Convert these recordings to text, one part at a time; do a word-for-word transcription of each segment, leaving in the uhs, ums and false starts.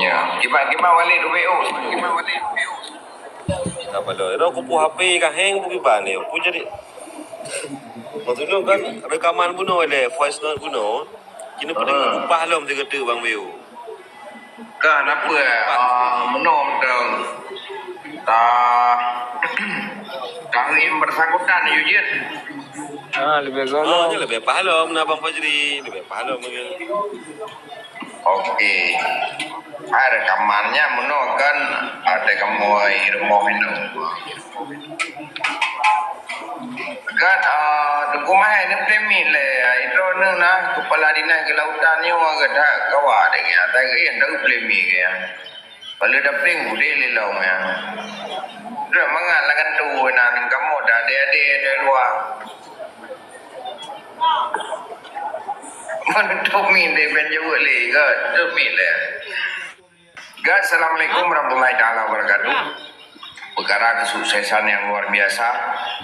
Ya, kiban-kiban Walid U B U. Kiban Walid U B U. Apa dah? Dah kupu H P ka hang, kupu kiban ni. Kupu jadi. Maksud tu kan rekaman bunoe leh, voice note bunoe. Kini peureulèe Ah. Upah lom tiga tu Bang Biu. Kan apa? Ah, meunoe beutôi. Ta, tahu yang bersangkutan, you jeuet. Ah, lebih Ah, golom. Ni lebih pah lom, na Bang Fajri, lebih pah lom lagi. Okey. Hai rekaman nyan meunoe kan, ada kamoe i rumoh inong. Kan, ah, Teungku Mahé ni peuleumik lé, ah, droeneuh na kepala dinas kelautan nyoe agak that kawa deh, ya. Tapi yang tahu peuleumik, ya. Kalau dah peuleumik, udeh lé lom, ya. Dah mangat lah kan tu, na, kamoe dah adé-adé dari luar. Mana tu mi deh, ben jawab lé, kan? Tu mi lé. Guys, Assalamualaikum warahmatullahi taala wabarakatuh. Perkara kesuksesan yang luar biasa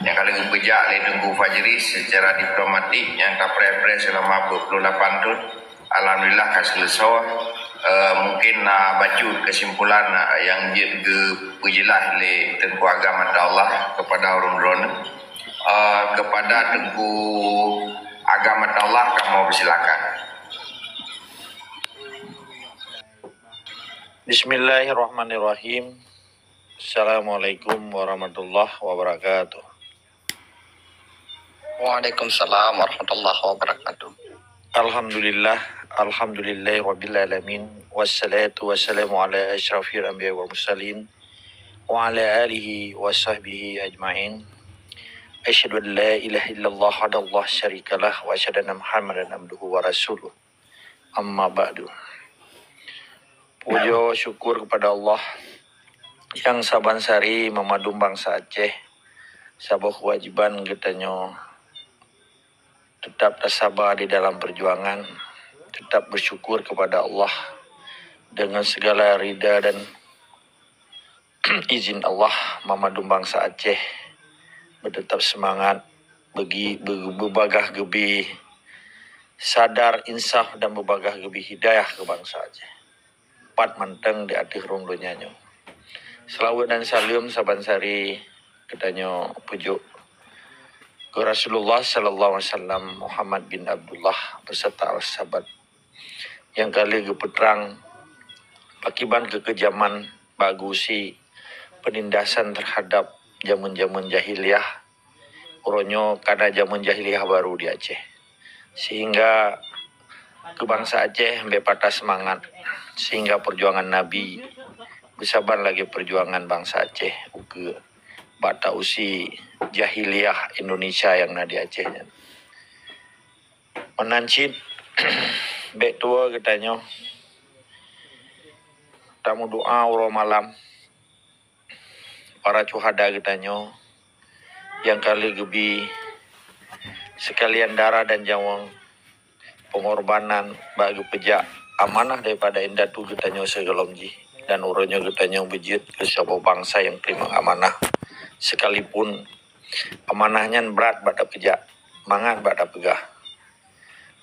yang kali geupeujak lé Teungku Fajri secara diplomatik yang tapreh-preh selama dua puluh lapan tahun. Alhamdulillah ka seuleusoe. Eh, mungkin na bacut kesimpulan, eh, yang jeuet geupeujeulaih lé Teungku Agam Atta Allah kepada ureueng droeneuh. Eh, kepada Teungku Agam Atta Allah, kamoe persilakan. Bismillahirrahmanirrahim. Assalamualaikum warahmatullahi wabarakatuh. Waalaikumsalam warahmatullahi wabarakatuh. Alhamdulillah, alhamdulillahirabbil alamin, wassalatu wassalamu ala asyrafil anbiya wal mursalin, wa ala alihi wa sahbihi ajmain. Asyhadu an la ilaha illallah wahdahu la syarikalah, wa asyhadu anna Muhammadan abduhu wa rasuluh. Amma ba'du. Pujoe syukur kepada Allah nyang saban sari meumandum bansa Aceh saboh keuwajiban geutanyoe tetap tasaba di dalam perjuangan, tetap bersyukur kepada Allah dengan segala rida dan izin Allah, meumandum bansa Aceh beuteutap seumangat, beugi-, beu-, beubagaih geubi sadar insaf dan beubagaih geubi hidayah keu bansa Aceh. Pat mantong di ateueh rhueng donya nyoe. Seulaweuet dan saleuem saban sari geutanyoe peujok keu Rasulullah sallallahu alaihi wasallam, Muhammad bin Abdullah, beserta al-sahabat nyang ka lheueh geupeutrang pakiban keukejaman bak geusie peunindasan terhadap jameun-jameun jahiliyah. Uroe nyoe ka na jameun jahiliyah baru di Aceh, sehingga keu bansa Aceh bèk patah seumangat, sehingga peujuangan Nabi beusaban lagèe peujuangan bansa Aceh ukeue bak ta-usie jahiliyah Indonesia nyang na di Aceh nyan. Meunan cit, bèk tuwoe geutanyoe tameudoa uroe malam para syuhada geutanyoe nyang ka lheueh geubi seukalian darah dan nyawöng, peungorbanan bak geupeujak amanah daripada indatu geutanyoe sigohlom jih, dan uroe nyoe geutanyoe beujeuet keu saboh bansa nyang teurimong amanah, sekalipun amanah nyan brat bak tapeujak, mangat bak tapeugah.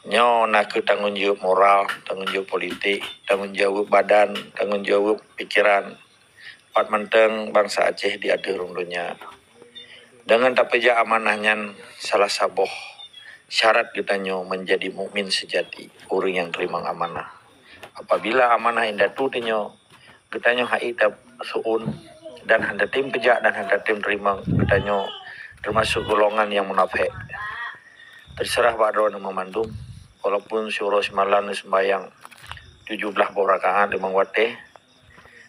Nyoe na kheueh tanggong jaweueb moral, tanggong jaweueb politik, tanggong jaweueb badan, tanggong jaweueb pikeran, pat mantong bansa Aceh di ateueh rhueng donya. Deungon tapeujak amanah nyan salah saboh syarat geutanyoe meunjadi mukmin seujati, ureuëng nyang teurimong amanah. Apabila amanah indatu tanyoe, geutanyoe hana taseuôn dan hana tatem peujak dan hana tatem teurimong, geutanyoe teumasok golongan nyang munafék. Teuseurah bak droeneuh meumandum, walaupun siuroe simalam neuseumbahyang tujoh blaih boh rakaat limong watèe,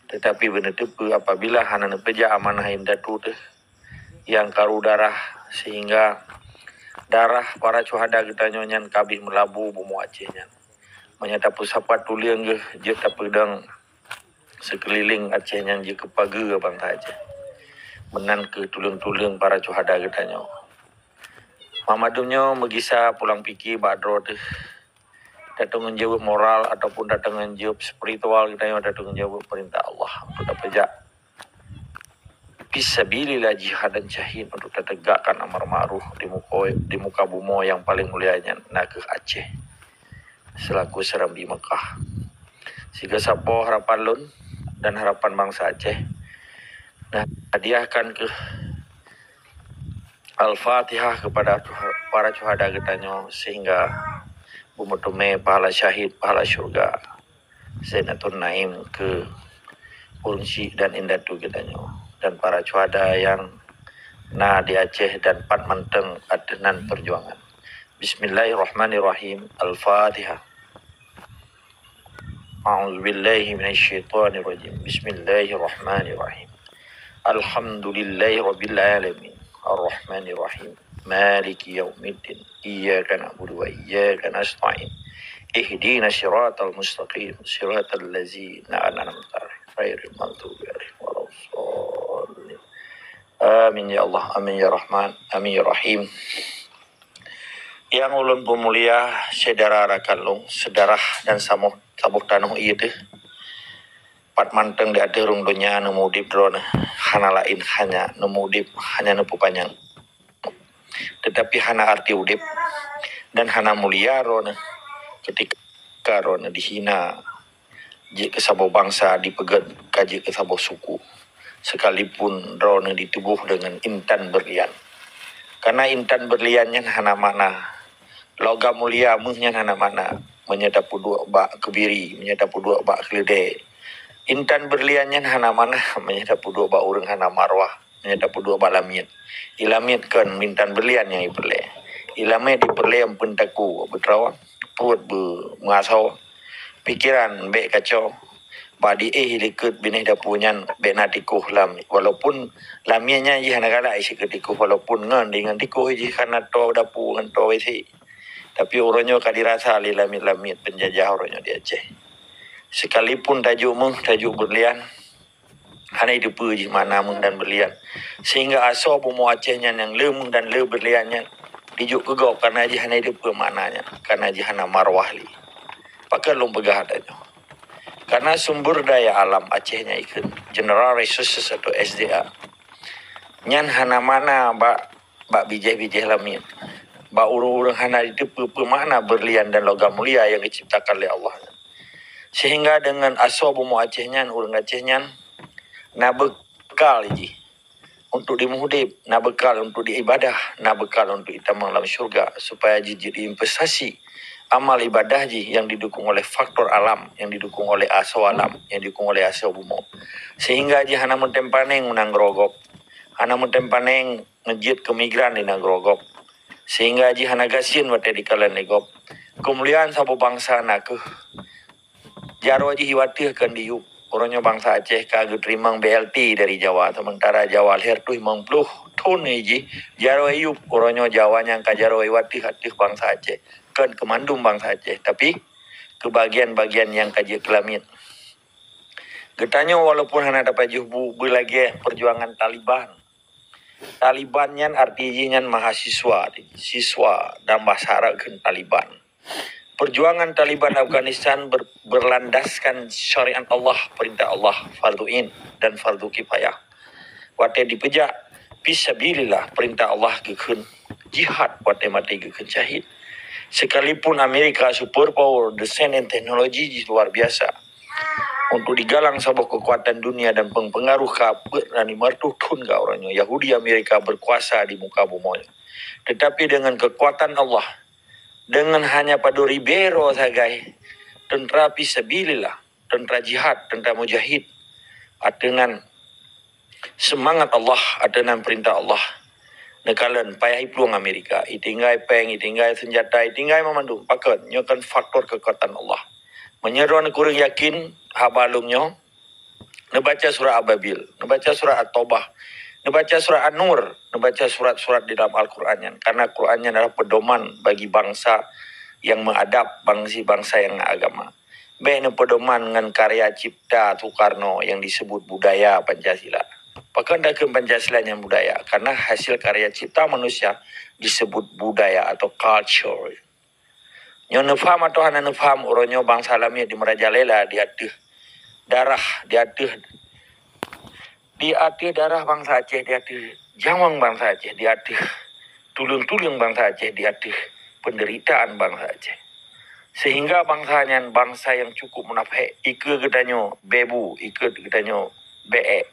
teutapi beuneuteupeu apabila hana neupeujak amanah indatu teuh nyang karu darah, sehingga darah para syuhada geutanyoe nyan ka abéh meulabu bumoe Aceh nyan. Meunyoe tapeusapat tuleueng geuh jeuet tapeudong sikeulileng Aceh nyan jeuet keu pageue bansa Aceh. Meunan kheueh tuleueng-tuleueng para syuhada geutanyoe. Meumandum nyoe meugisa pulang pike bak droe teuh. Tatanggong jaweueb moral ataupun tatanggong jaweueb spiritual geutanyoe, tatanggong jaweueb peurintah Allah untuk tapeujak fisabilillah jihad dan syahid untuk tategakkan amar ma'ruf di muka, di muka bumoe nyang paleng mulia nyan, na kheueh Aceh, selaku serambi Mekah. Sigoe sapo harapan lôn dan harapan bansa Aceh. Nah, hadiahkan keuh Al-Fatihah kepada para syuhada geutanyoe sehingga beumeuteumé pahala syahid, pahala syurga, Jannatul Naim keu ureuëng syik dan indatu geutanyoe dan para syuhada nyang na di Aceh dan pat mantong ateueh nan perjuangan. Bismillahirrahmanirrahim. Al-Fatihah. A'udzubillahi minasyaitonirrajim. Bismillahirrahmanirrahim. Alhamdulillahirabbil alamin. Arrahmanirrahim. Maliki yaumiddin. Iyyaka na'budu wa iyyaka nasta'in. Ihdinas siratal mustaqim. Siratal ladzina an'amta 'alaihim ghairil maghdubi 'alaihim waladdallin. Amin ya Allah, amin ya Rahman, amin ya Rahim. Nyang ulôn peumulia syedara rakan lôn, seudarah dan samoh saboh tanoh ié teuh. Pat mantong di ateueh rhueng donya neumuudeb droeneuh hana laén hanya neumuudeb hanya neupeupanyang. Teutapi hana arti udeb dan hana mulia droeneuh keutika droeneuh dihina, jeuet keu saboh bansa dipeugét ka jeuet keu saboh suku, sekalipun droeneuh dituboh deungon intan beurlian. Karena intan beurlian nyan hana makna, logam mulia méuh nyan hana makna meunyoe tapeuduek bak keubiri, meunyoe tapeuduek bak keuleudée. Intan beurlian nyan hana makna meunyoe tapeuduek bak ureuëng hana marwah, meunyoe tapeuduek bak lamiet. Ilamiet kon intan beurlian nyang ipeureulée. Ilamiet ipeureulée ampeuen taku, beutrawa, pruet beumeuasoe, pikeran bék kacau. Bak diéh likot binéh dapu nyan bék na tikoh lam, walaupun lamiet nyan jih hana galak isi keu tikoh, walaupun ngon deungon tikoh jih kana toe dapu ngon toe W C. Tapi uroe nyoe ka dirasa lé lamiet-lamiet peunjajah uroe nyoe di Aceh. Sekalipun tajok méuh, tajok beurlian, hana jiteupeue jih makna méuh dan beurlian. Sehingga asoe bumoe Aceh nyan nyang le méuh dan le beurlian nyan dijok keu gob, karena jih hana jiteupeue makna nyan, karena jih hana marwah lé. Pakon lôn peugah tanyoe? Karena sumber daya alam Aceh nyan ikheun, General Resources atau S D A, nyan hana makna bak, bak bijéh-bijéh lamiet, bak ureuëng-ureuëng hana jiteupeue peue makna beurlian dan logam mulia nyang geuciptakan lé Allah. Sehingga deungon asoe bumoe Aceh nyan, ureuëng Aceh nyan na beukal jih untuk dimuhudeb, na beukal untuk diibadah, na beukal untuk itamong lam syurga, supaya jih jadi investasi amal ibadah jih yang didukung oleh faktor alam, yang didukung oleh asoe alam, yang didukung oleh asoe bumoe. Sehingga jih hana meutem paneng meunang gerogop, hana meutem paneng ngejeuet keu migran di nanggroe gob, sehingga jih hana gasien watée dikalon lé gob. Keumuliaan saboh bansa na kheueh jaroe jih iwateueh kon diyueb. Uroe nyoe bansa Aceh ka geuteurimong B L T dari Jawa, sementara Jawa lhée reutôh limong ploh thon jih jaroe iyueb. Uroe nyoe Jawa nyang ka jaroe iwateueh ateueh bansa Aceh, kon keu mandum bansa Aceh, tapi keu bagian-bagian nyang ka jeuet keu lamiet. Geutanyoe walaupun hana tapajoh bu beulagée perjuangan Taliban. Taliban nyan arti jih nyan mahasiswa, siswa, dan bahasa Arab kheun Taliban. Perjuangan Taliban Afghanistan ber-, berlandaskan syariat Allah, perintah Allah, fardu ain dan fardu kifayah. Watée dipeujak fisabilillah, perintah Allah geukheun jihad, watée maté geukheun syahid. Sekalipun Amerika superpower, desain dan teknologi jih luar biasa, untuk digalang saboh keukuatan dunia dan peupengaruh ka peuet dan lima reutôh thon ka uroe nyoe Yahudi Amerika berkuasa di muka bumoe. Tetapi dengan kekuatan Allah, dengan hanya padub ribée droe sagai teuntra fisabilillah, teuntra jihad, teuntra mujahid, ateueh nan seumangat Allah, ateueh nan peurintah Allah, neukalon payah iplueng Amerika, itinggai péng, itinggai seunjata, itinggai meumandum. Pakon? Nyoe kan faktor keukuatan Allah. Meunyoe droeneuh kureueng yakin haba lom nyoe, neubaca surat Ababil, neubaca surat At-Taubah, neubaca surat An-Nur, neubaca surat-surat di dalam Al-Quran nyan. Karena Quran nyan adalah pedoman bagi bansa yang meuadab, bangsi-bansa yang agama. Bék neupedoman ngon karya cipta Soekarno yang disebut budaya Pancasila. Pakon takheun Pancasila nyan budaya? Karena hasil karya cipta manusia disebut budaya atau culture. Nyoe neufaham atau hana neufaham, uroe nyoe bansa lamiet di meurajalela di ateueh darah, di ateueh, di ateueh darah bansa Aceh, di ateueh nyawöng bansa Aceh, di ateueh tuleueng-tuleueng bansa Aceh, di ateueh peunderitaan bansa Aceh. Sehingga bansa nyan bansa nyang cukup munafék. Ikeue geutanyoe bèe bu, ikeue geutanyoe bèe ék.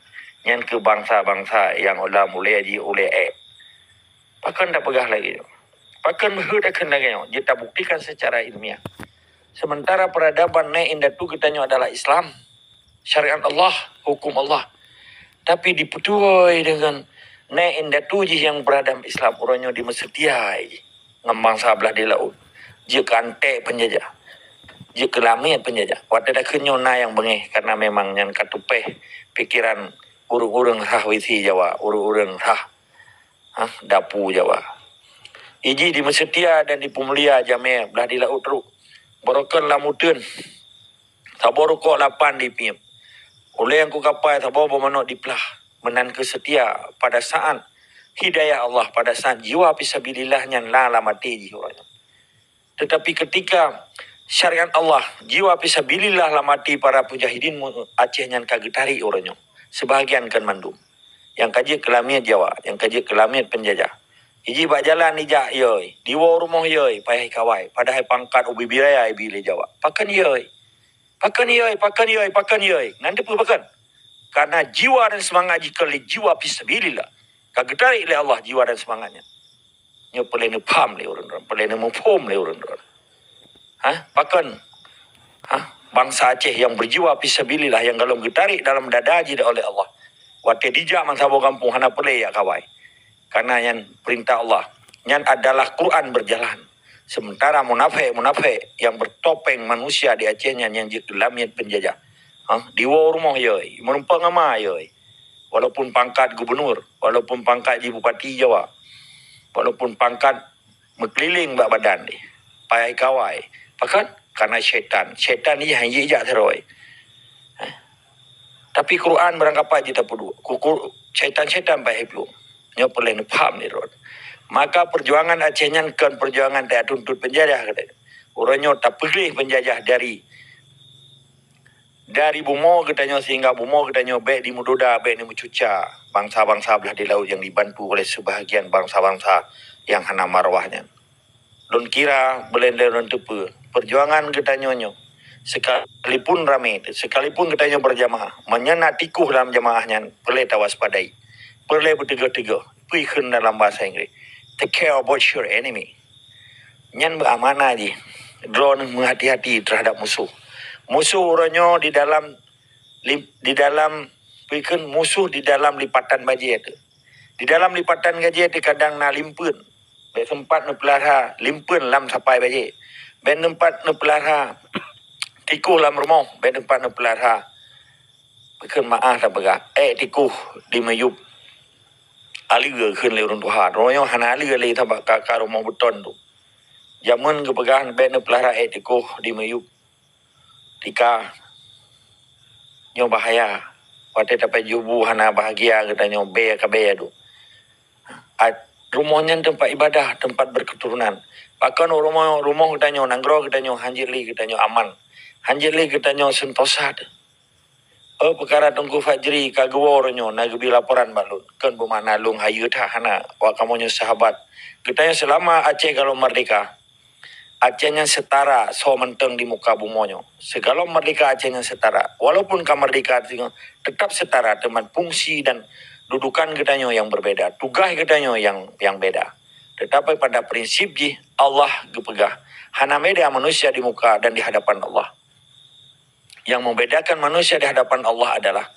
Nyan keuh bansa-bansa nyang lam ulèe jih ulèe ék. Pakon tapeugah lagèe nyoe? Pakon meuheuet takheun lagèe nyoe? Jeuet tabuktikan secara ilmiah. Sementara peradaban nèk indatu geutanyoe adalah Islam, syariat Allah, hukum Allah. Tapi dipeutuwö deungon nèk indatu jih nyang beuragam Islam, uroe nyoe dimeuseutia jih ngon bansa blah di laôt. Jeuet keu anték peunjajah. Jeuet keu lamiet peunjajah. Watèe takheun nyoe na nyang beungéh, karena memang nyan ka tupéh pikeran ureueng-ureueng rhah W C Jawa, ureueng-ureueng rhah, ha, dapu Jawa. Iji dimeuseutia dan dipeumulia jamèe blah di laôt trok. Barokon lam uteuen. Saboh rukok lapan dipiep. Ulèe nyang ku kapai saboh boh manok diplah. Meunan keuh seutia pada saat hidayah Allah, pada saat jiwa fisabilillah nyan na lam até jih uroe nyoe. Tetapi ketika syariat Allah, jiwa fisabilillah lam até para mujahidin mu-, Aceh nyan ka geutarek uroe nyoe. Sebahagian kon mandum. Nyang ka jeuet keu lamiet Jawa, nyang ka jeuet keu lamiet peunjajah. Iji bak jalan ijak yôi, diwoe rumoh yôi, payah ikawai, padahai pangkat ubé biraya ibi lé Jawa. Pakon yôi? Pakon yôi, pakon yôi, pakon yôi? Nyan teupeue pakon? Karena jiwa dan seumangat jih kon lé jiwa fisabilillah. Ka geutarek lé Allah jiwa dan seumangat nyan. Nyoe peureulèe neupham lé ureueng droe, peureulèe neumuphom lé ureueng droe. Ha? Pakon? Ha? Bansa Aceh nyang beujiwa fisabilillah nyang golom geutarek dalam dada jih oleh Allah. Watèe dijak meusaboh gampông hana peureulèe jak kawai. Karena nyan peurintah Allah. Nyan adalah Quran berjalan. Sementara munafék-munafék nyang beutopeng manusia di Aceh nyan nyang jeuet keu lamiet peunjajah. Ha? Diwoe rumoh yôi, meurumpok ngon ma yôi. Walaupun pangkat gubunur, walaupun pangkat jih bupati Jawa, walaupun pangkat meukeulileng bak badan jih, payah ikawai. Pakon? Karena syaitan. Syaitan jih hana jijak sidroe. Tapi Quran barangkapai jitapeuduek. Kuku syaitan-syaitan payah iplueng. Nyoe peureulèe neupham lé droe. Maka perjuangan Aceh nyan kon perjuangan tajak tuntut peunjajah, kata. Uroe nyoe tapeugléh peunjajah dari dari bumoe geutanyoe sehingga bumoe geutanyoe bèk dimeudoda, bèk dimeucuca bansa-bansa blah di laôt nyang dibantu oleh seubahagian bansa-bansa nyang hana marwah nyan. Lôn kira, beulen lé lôn teupeue, perjuangan geutanyoe nyoe, sekalipun ramé, sekalipun geutanyoe berjamaah, meunyoe na tikôh lam jamaah nyan, peureulèe tawaspadai, peureulèe beuteugoh-teugoh, peue kheun dalam bahasa Inggris, "Take care about your enemy." Nyan beuamanah jih droeneuh meuhati-hati terhadap musoh. Musoh uroe nyoe di dalam, di dalam, peue kheun, musoh di dalam lipatan bajèe teuh. Di dalam lipatan bajèe teuh kadang na limpeuen. Bèk teumpat neupeulara limpeuen lam sapai bajèe. Bèk teumpat neupeulara tikôh lam rumoh, bèk teumpat neupeulara, peue kheun, meu'ah tapeugah, èk tikôh di miyueb. Aleue kheun lé ureueng tuha. Droe nyoe hana aleue lé sabab ka, ka rumoh beuton tu. Jameun geupeugah bèk neupeulara èk tikôh di miyueb. Tika nyoe bahaya. Watèe tapeujubu hana bahagia geutanyoe bèe ka bèe tu. Rumoh nyan teumpat ibadah, teumpat berketurunan. Pakon rumoh, rumoh geutanyoe, nanggroe geutanyoe, hanjeuet lé geutanyoe aman. Hanjeuet lé geutanyoe seuntosa teuh. Oh, peukara Teungku Fajri ka geuwoe uroe nyoe, na geubri laporan bak lôn. Kon beumakna lôn hayeue that, hana. Awak kamoe nyoe sahabat. Geutanyoe seulama Aceh galom merdeka, Aceh nyan setara soe mantong di muka bumoe nyoe. Sigalom merdeka Aceh nyan setara. Walaupun ka merdeka singoh, tetap setara, teuma fungsi dan dudukan geutanyoe nyang berbeda, tugaih geutanyoe nyang, nyang beda. Tetapi pada prinsip jih, Allah geupeugah, hana beda manusia di muka dan di hadapan Allah. Yang membedakan manusia di hadapan Allah adalah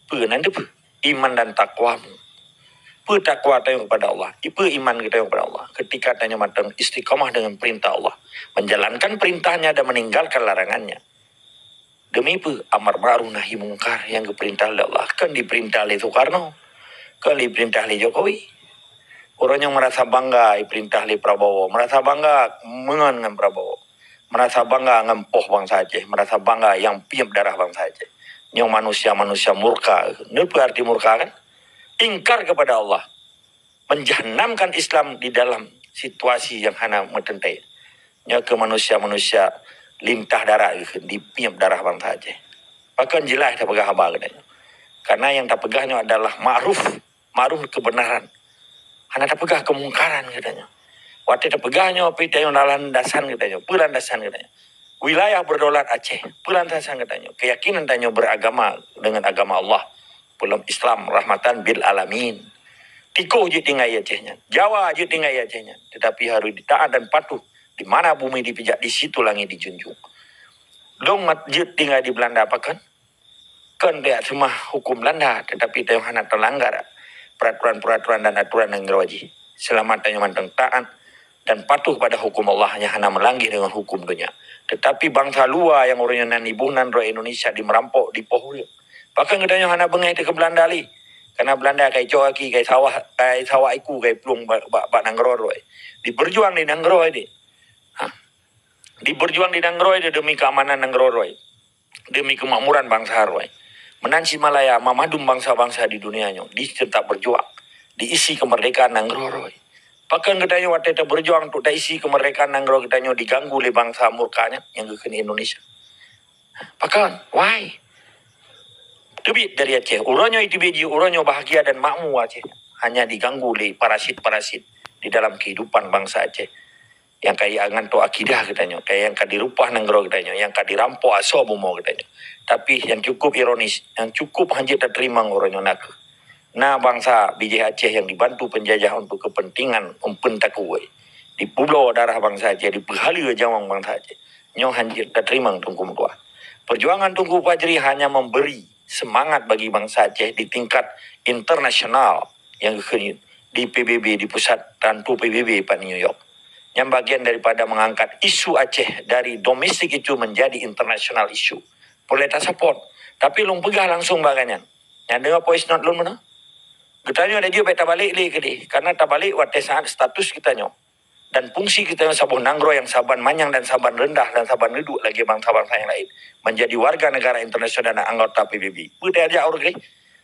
peue nan teupeue? Iman dan takwamu. Peue takwa tanyoe kepada Allah? Peue iman geutanyoe kepada Allah? Ketika tanyoe mantong istiqamah dengan perintah Allah, menjalankan perintahnya dan meninggalkan larangannya. Demi peue? Amar ma'ruf nahi mungkar yang geuperintah lé Allah. Kon diperintah lé Soekarno. Kon diperintah lé Jokowi. Ureueng nyang merasa bangga diperintah lé Prabowo. Merasa bangga meungon ngon Prabowo. Merasa bangga ngon poh bansa Aceh, merasa bangga nyang piep darah bansa Aceh. Nyoe manusia-manusia murka. Neupeu arti murka kan? Ingkar kepada Allah. Menjahanamkan Islam di dalam situasi yang hana meuteuntèe. Nyoe keuh manusia-manusia lintah darat geuh dipiep darah bansa Aceh. Pakon jeulaih tapeugah haba geutanyoe. Karena nyang tapeugah nyoe adalah ma'ruf. Ma'ruf kebenaran. Hana tapeugah kemungkaran geutanyoe. Watèe tapeugah nyoe, pih tanyoe na landasan geutanyoe. Peue landasan geutanyoe? wilayah berdaulat Aceh. Peue lantasan geutanyoe? Keyakinan tanyoe beragama dengan agama Allah, peulom Islam rahmatan bil alamin. Tikoh jeuet tinggai Aceh nyan, Jawa jeuet tinggai Aceh nyan, tetapi harus ditaat dan patuh. Di mana bumi dipijak, di situ langit dijunjung. Dong mat jeuet tinggai di Belanda pakon? Kon tajak seumah huköm Belanda, tetapi tanyoe hana talanggar peraturan-peraturan dan aturan nanggroe jih. Seulama tanyoe mantong taat dan patuh pada huköm Allah nyang hana meulanggi deungon huköm donya. Tetapi bansa luwa nyang uroe nyoe na niboh nanggroe Indonesia dimerampok, dipoh ureuëng. Pakon geutanyoe hana beungéh teuh keu Belanda lé? Karena Belanda ka icok gaki, ka isawah, ka isawah iku, ka iplueng bak, bak, bak nanggroe droe. Diberjuang di nanggroe deh. Ha? Diberjuang di nanggroe deh demi keamanan nanggroe droe. Demi keumakmuran bansa droe. Meunan cit Malaya, mamandum bansa-bansa di dunia nyoe, di tetap berjuang, diisi kemerdekaan nanggroe droe. Pakon geutanyoe watée taberjuang untuk taisi kemerdekaan nanggroe geutanyoe diganggu lé bansa murka nyan nyang geukheun Indonesia? Pakon? Why? Teubiet dari Aceh. Uroe nyoe teubiet jih, uroe nyoe bahagia dan makmu Aceh. Hanya diganggu lé parasit-parasit di dalam kehidupan bansa Aceh. Nyang ka jiangantoe akidah geutanyoe, ka nyang ka dirupah nanggroe geutanyoe, nyang ka dirampok asoe bumoe geutanyoe. Tapi nyang cukup ironis, nyang cukup hanjeuet tateurimong uroe nyoe nakeuh, na bansa bijéh Aceh nyang dibantu penjajah untuk kepentingan umpeuen takue. Dipubloe darah bansa Aceh, dipeuhaleue nyawöng bansa Aceh. Nyoe hanjeuet tateurimong Teungku meutuah. Perjuangan Teungku Fajri hanya memberi semangat bagi bansa Aceh di tingkat internasional nyang geukheun di P B B, di pusat tantu P B B pat New York. Nyan bagian daripada mengangkat isu Aceh dari domestic issue menjadi international issue. Boleh ta-support. Tapi lôn peugah langsung bak gobnyan. Nyang deungoe voice note lôn meunoe. Geutanyoe laju bék tabalek lé keudeh. Karena tabalek watée saat status geutanyoe dan fungsi geutanyoe saboh nanggroe nyang saban manyang dan saban reundah dan saban reuduk lagée bansa-bansa nyang laén, menjadi warga negara internasional dan anggota P B B. Peue tajak ureuëng lé?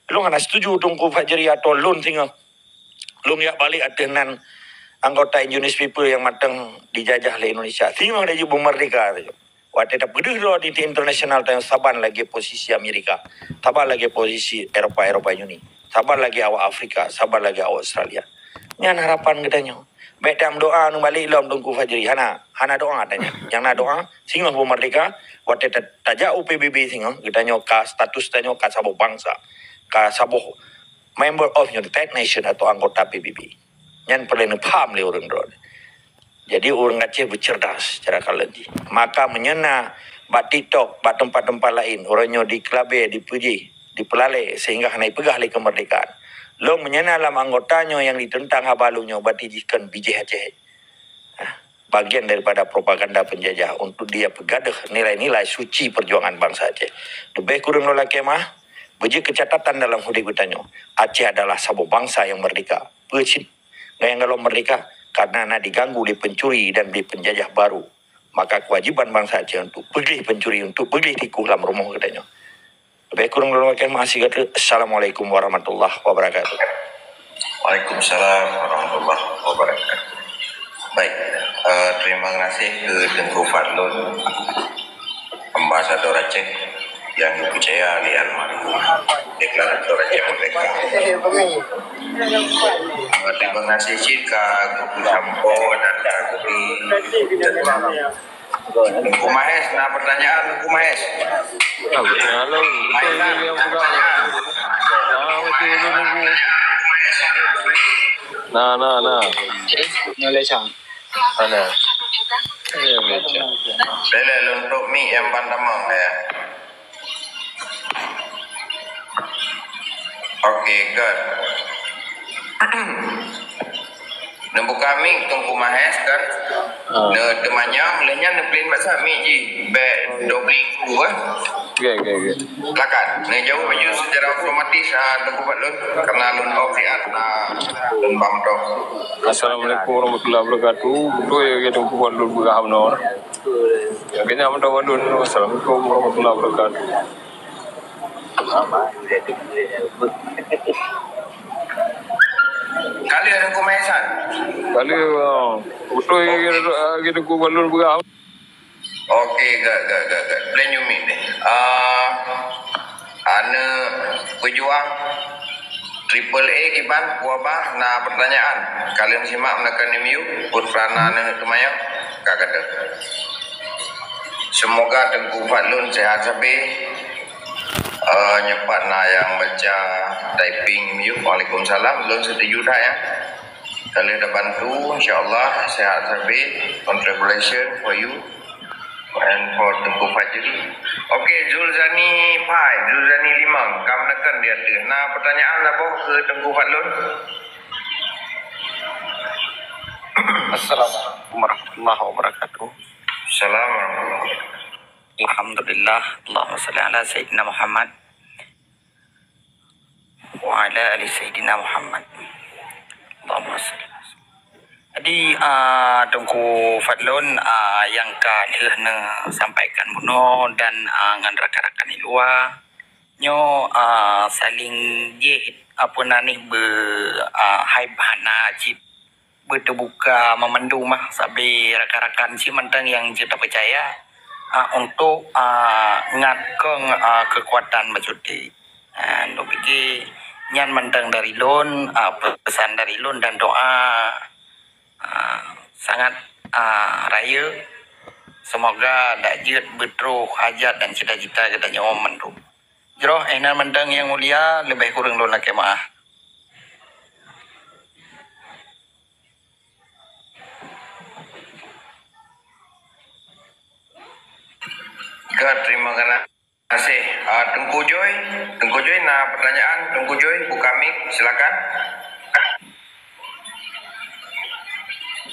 Lôn hana setuju Teungku Fajri atau lôn singoh lôn jak balek ateueh nan anggota Indonesia People nyang mantong dijajah lé Indonesia. Singoh laju beumerdeka saja. Watée tapeudeuh droe di internasional tanyoe saban lagée posisi Amerika, saban lagée posisi Eropa, Eropa Uni, saban lagée awak Afrika, saban lagée awak Australia. Nyan harapan geutanyoe. Bék tameudoa neubalek lom Teungku Fajri. Hana, hana doa tanyoe. Nyang na doa, singoh beumerdeka, watée ta-, tajak u P B B singoh, geutanyoe ka status tanyoe ka saboh bansa, ka saboh member of United Nation atau anggota P B B. Nyan peureulée neupaham lé ureuëng droe. Jadi ureuëng Aceh beucerdas cara kalon jih. Maka meunyoe na bak TikTok, bak teumpat-teumpat laén, uroe nyoe dikeulabée, dipeujih, dipeulalée sehingga hana jipeugah lé keumerdekaan. Lôn meunyoe na lam anggota nyoe nyang diteuntang haba lôn nyoe, berarti jih kon bijéh Aceh. Bagian daripada propaganda penjajah untuk dia peugadôh nilai-nilai suci perjuangan bansa Aceh. Leubeh kureueng lôn lakée meu'ah, beujeuet keucatatan dalam udeb geutanyoe, Aceh adalah saboh bansa nyang merdeka. Peue cit? Ngon nyang galom merdeka, karena na diganggu lé pencuri dan lé penjajah baru. Maka kewajiban bansa Aceh untuk peugléh pencuri, untuk peugléh tikoh lam rumoh geutanyoe. Leubeh kureueng lôn lakée meu'ah sigoe teuk. Assalamualaikum warahmatullahi wabarakatuh. Waalaikumsalam warahmatullahi wabarakatuh. Baik, eh, terima kasih ke Teungku Fadlun, Ambasador Aceh yang dipercaya oleh almarhum Deklarator Aceh Merdeka. Eh, terima kasih cit ka Teungku Sampo dan ka Teungku Teungku Mahes, na pertanyaan, Teungku Mahes? Ya, betul. Halo, betul ni yang pegang. Ah, betul, betul, betul. Nah, nah, nah. Malaysia. Mana? Ya, Malaysia. Lele, lôn trok mic nyang ban tamong, ya. Oke, good. Neubuka mic Teungku Mahes kan? Ah. Neuteumanyong, lheueh nyan neuplin basa mic jih. Bék dobling ku, eh. Oke, oke, oke. Silakan. Neujaweueb laju secara otomatis, ah, Teungku Fadlun. Karena lôn off siat, ah, lôn bam dong. Assalamualaikum warahmatullahi wabarakatuh. Beutôi ya, Teungku Fadlun peugah bunoe. Kena meudoa dulu. Assalamualaikum warahmatullahi wabarakatuh. Kali ada Teungku Mahesan. Kali, ah, beutôi ya, Teungku Fadlun peugah. Oke, good, good, good, good. Plan you meet deh. Ah, aneuk peujuang Triple A kiban, Wabah na pertanyaan. Kalian simak menekan M U, Putrana aneuk teumanyong, ka kata. Semoga Teungku Fadlun sehat sabe. Eh, nyoe pat na nyang baca typing miyueb. Waalaikumsalam. Lôn setuju that, ya. Ka lheueh tabantu, insya Allah sehat sabe. Congratulations for you and for Teungku Fajri. Okey, Zulzani Pai, Zulzani Limang, kam neukheun di ateueh. Na peutanyaan saboh keu Teungku Fadlun? Assalamualaikum warahmatullahi wabarakatuh. Salam warahmatullahi wabarakatuh. Alhamdulillah, Allahumma salli ala Sayyidina Muhammad wa ala ali Sayyidina Muhammad. Allahumma salli. Jadi, ah, Teungku Fadlun, ah, nyang ka lheueh neusampaikan bunoe dan, ah, ngon rakan-rakan di luwa, nyoe, ah, saléng jih, apa nan nih, be-, ah, hype hana cit beuteubuka meumandum mah, sabe rakan-rakan cit mantong nyang jeuet tapeucaya, ah, untuk, ah, ngat kong, ah, keukuatan bacut. Ah, lôn pike nyan mantong dari lôn, ah, peusan dari lôn dan doa, ah, sangat, ah, rayeuk. Semoga dak jeuet beutroh hajat dan cita-cita geutanyoe mandum. Jroh, eh, nan mantong nyang mulia, leubeh kureueng lôn lakée meu'ah. Ka, terima kasih. Ah, Teungku Joy, Teungku Joy na pertanyaan, Teungku Joy, buka mic, silakan.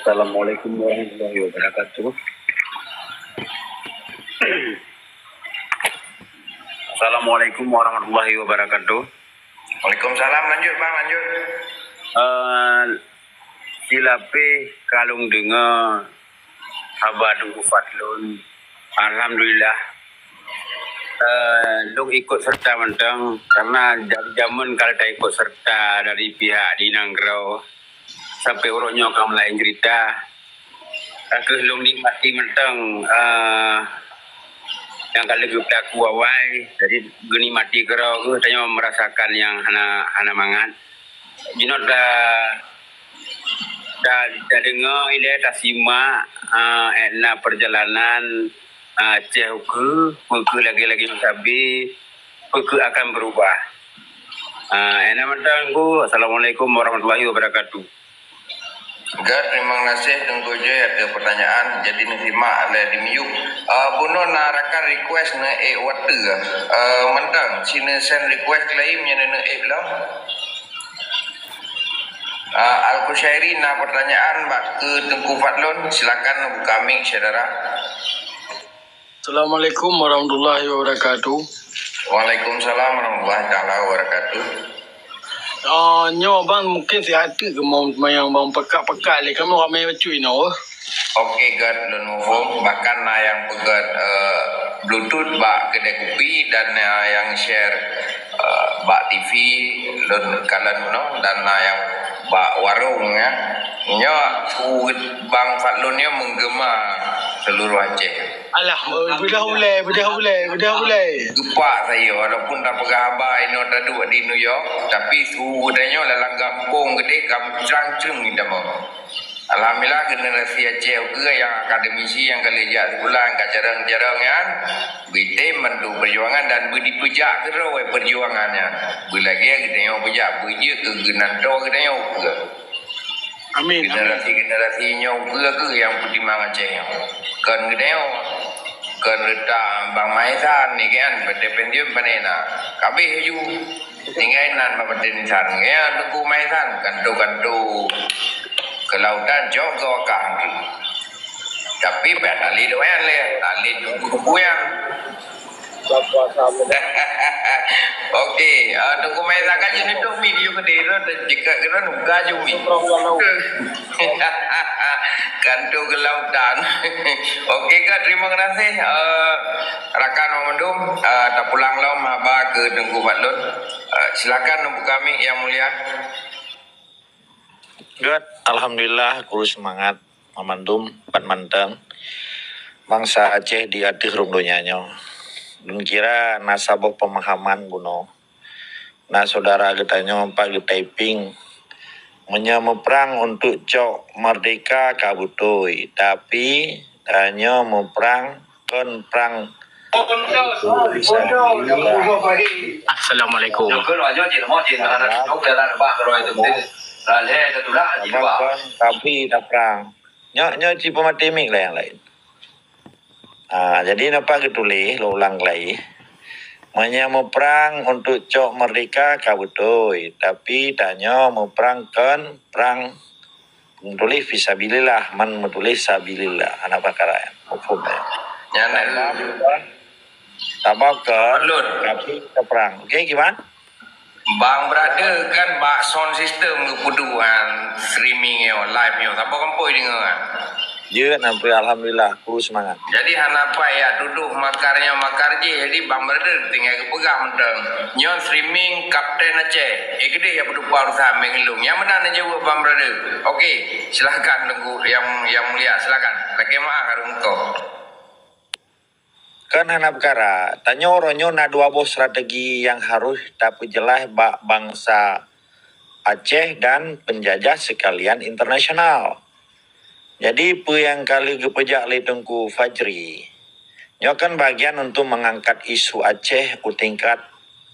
Assalamualaikum warahmatullahi wabarakatuh. Assalamualaikum warahmatullahi wabarakatuh. Waalaikumsalam. Lanjut, Bang, lanjut. Eh, silapeh ka lôn deungoe haba Teungku Fadlun. Alhamdulillah. Eh, lôn ikut serta mantong, karena dari jameun ka lheueh taikut serta dari pihak di nanggroe sampai uroe nyoe ka meulaén cerita. Ka kheueh lôn nikmati mantong, eh, nyang ka lheueh geupeulaku awai, jadi geunikmati keudroe kheueh tanyoe meurasakan nyang hana, hana mangat. Jinoe ta, ta, tadeungoe ilée tasimak, eh, na perjalanan, eh, Aceh ukeue, peu kheueh lagée-lagée sabe, peu kheueh akan berubah. Eh, na mantong Teungku. Assalamualaikum warahmatullahi wabarakatuh. Gèt, teurimong gaséh Teungku Joy ateueh peutanyaan. Jadi neusimak lé di miyueb. Ah, bunoe na rakan request neuék wateue. Ah, mantong, si neusend request klaim nyan neuék lom. Ah, Al-Kusyairi na peutanyaan bak keu Teungku Fadlun. Silakan buka mic, syedara. Assalamualaikum warahmatullahi wabarakatuh. Waalaikumsalam warahmatullahi taala wabarakatuh. Ah, nyoe bang mungkin siat teuk keumeung seumayang bang peukat-peukat lé kamoe ramé bacut inoe. Oke, gèt, lôn muphom. Bahkan na nyang peugèt, eh, bluetooth bak keudè kupi dan na nyang share, eh, bak T V lôn kalon bunoe dan na nyang bak warong, ya. Nyoe su bang Fadlun nyoe menggema seluruh Aceh. Alah, beudah ulèe, beudah ulèe, beudah ulèe. Geupak sayoe, walaupun tapeugah haba inoe taduek di New York, tapi su geutanyoe lam gampông keudéh ka meucrang-creng geutanyoe. Alhamdulillah, generasi Aceh ukeue nyang akademisi, nyang ka lheueh jak sikula, nyang ka carông-carông nyan, beutem bantu peujuangan dan beudipeujak keudroe peujuangan nyan. Beulagèe geutanyoe peujak beujeuet keu geunantoe geutanyoe ukeue. Amin, amin. Generasi-generasi nyoe ukeue kheueh nyang peutimang Aceh nyoe. Kon geutanyoe, kon reuta Bang Maisan ni kan, peuté pensiun pané na. Kabéh laju. Tinggai nan bak peuté nisan. Ya, Teungku Maisan, kanto-kanto keulautan cok geuwakah. Tapi payah talét doan lé, talét kubu-kubu nyan. Oke, ah, Teungku Maisan ka jeuet nutup mic, yue keudéh tu, jika kena buka ju mic. Kanto keulautan. Oke, ka, terima kasih, eh, rakan mandum, eh, tapulang lom haba keu Teungku Fadlun. Eh, silakan buka mic yang mulia. Gèt, alhamdulillah, kru seumangat mandum, pat mantong bansa Aceh di ateueh rhueng donya nyoe. Lôn kira na saboh peumahaman bunoe. Na syedara geutanyoe pat geutyping, meunyoe muprang untuk cok merdeka ka beutôi, tapi tanyoe muprang kon prang. Assalamualaikum. Tapi tak prang. Nyo nyo ci pematimik lah yang lain. Ha, jadi napa geutuléh, lôn ulang lagi. Meunyoe muprang untuk cok merdeka ka beutôi, tapi tanyoe muprang kon prang meutuléh fisabilillah, man meutuléh sabilillah. Hana perkara nyan. Hukum nyan. Nyan Sabab kon, tapi perang. Okey, gimana? Bang Brother kan bak sound system geupeuduan streaming nyoe, live nyoe. Saboh kampoi deungoe kan? Ya, nampak alhamdulillah, kru semangat. Jadi hana payah tuduh makar nyoe makar jih. Jadi Bang Brother tinggai geupeugah mantong. Nyoe streaming Kapten Aceh. Eh, keudeh ya peudupa urusan mengelung. Yang mana nak jawab Bang Brother? Okey, silakan Teungku yang yang mulia, silakan. Lakée maaf harung ko. Kan hana perkara, tanyoe uroe nyoe na dua boh strategi nyang harôh tapeujeulaih bak bansa Aceh dan penjajah sekalian internasional. Jadi, peue nyang ka lheueh geupeujak lé Teungku Fajri, nyoe kan bagian untuk mengangkat isu Aceh u tingkat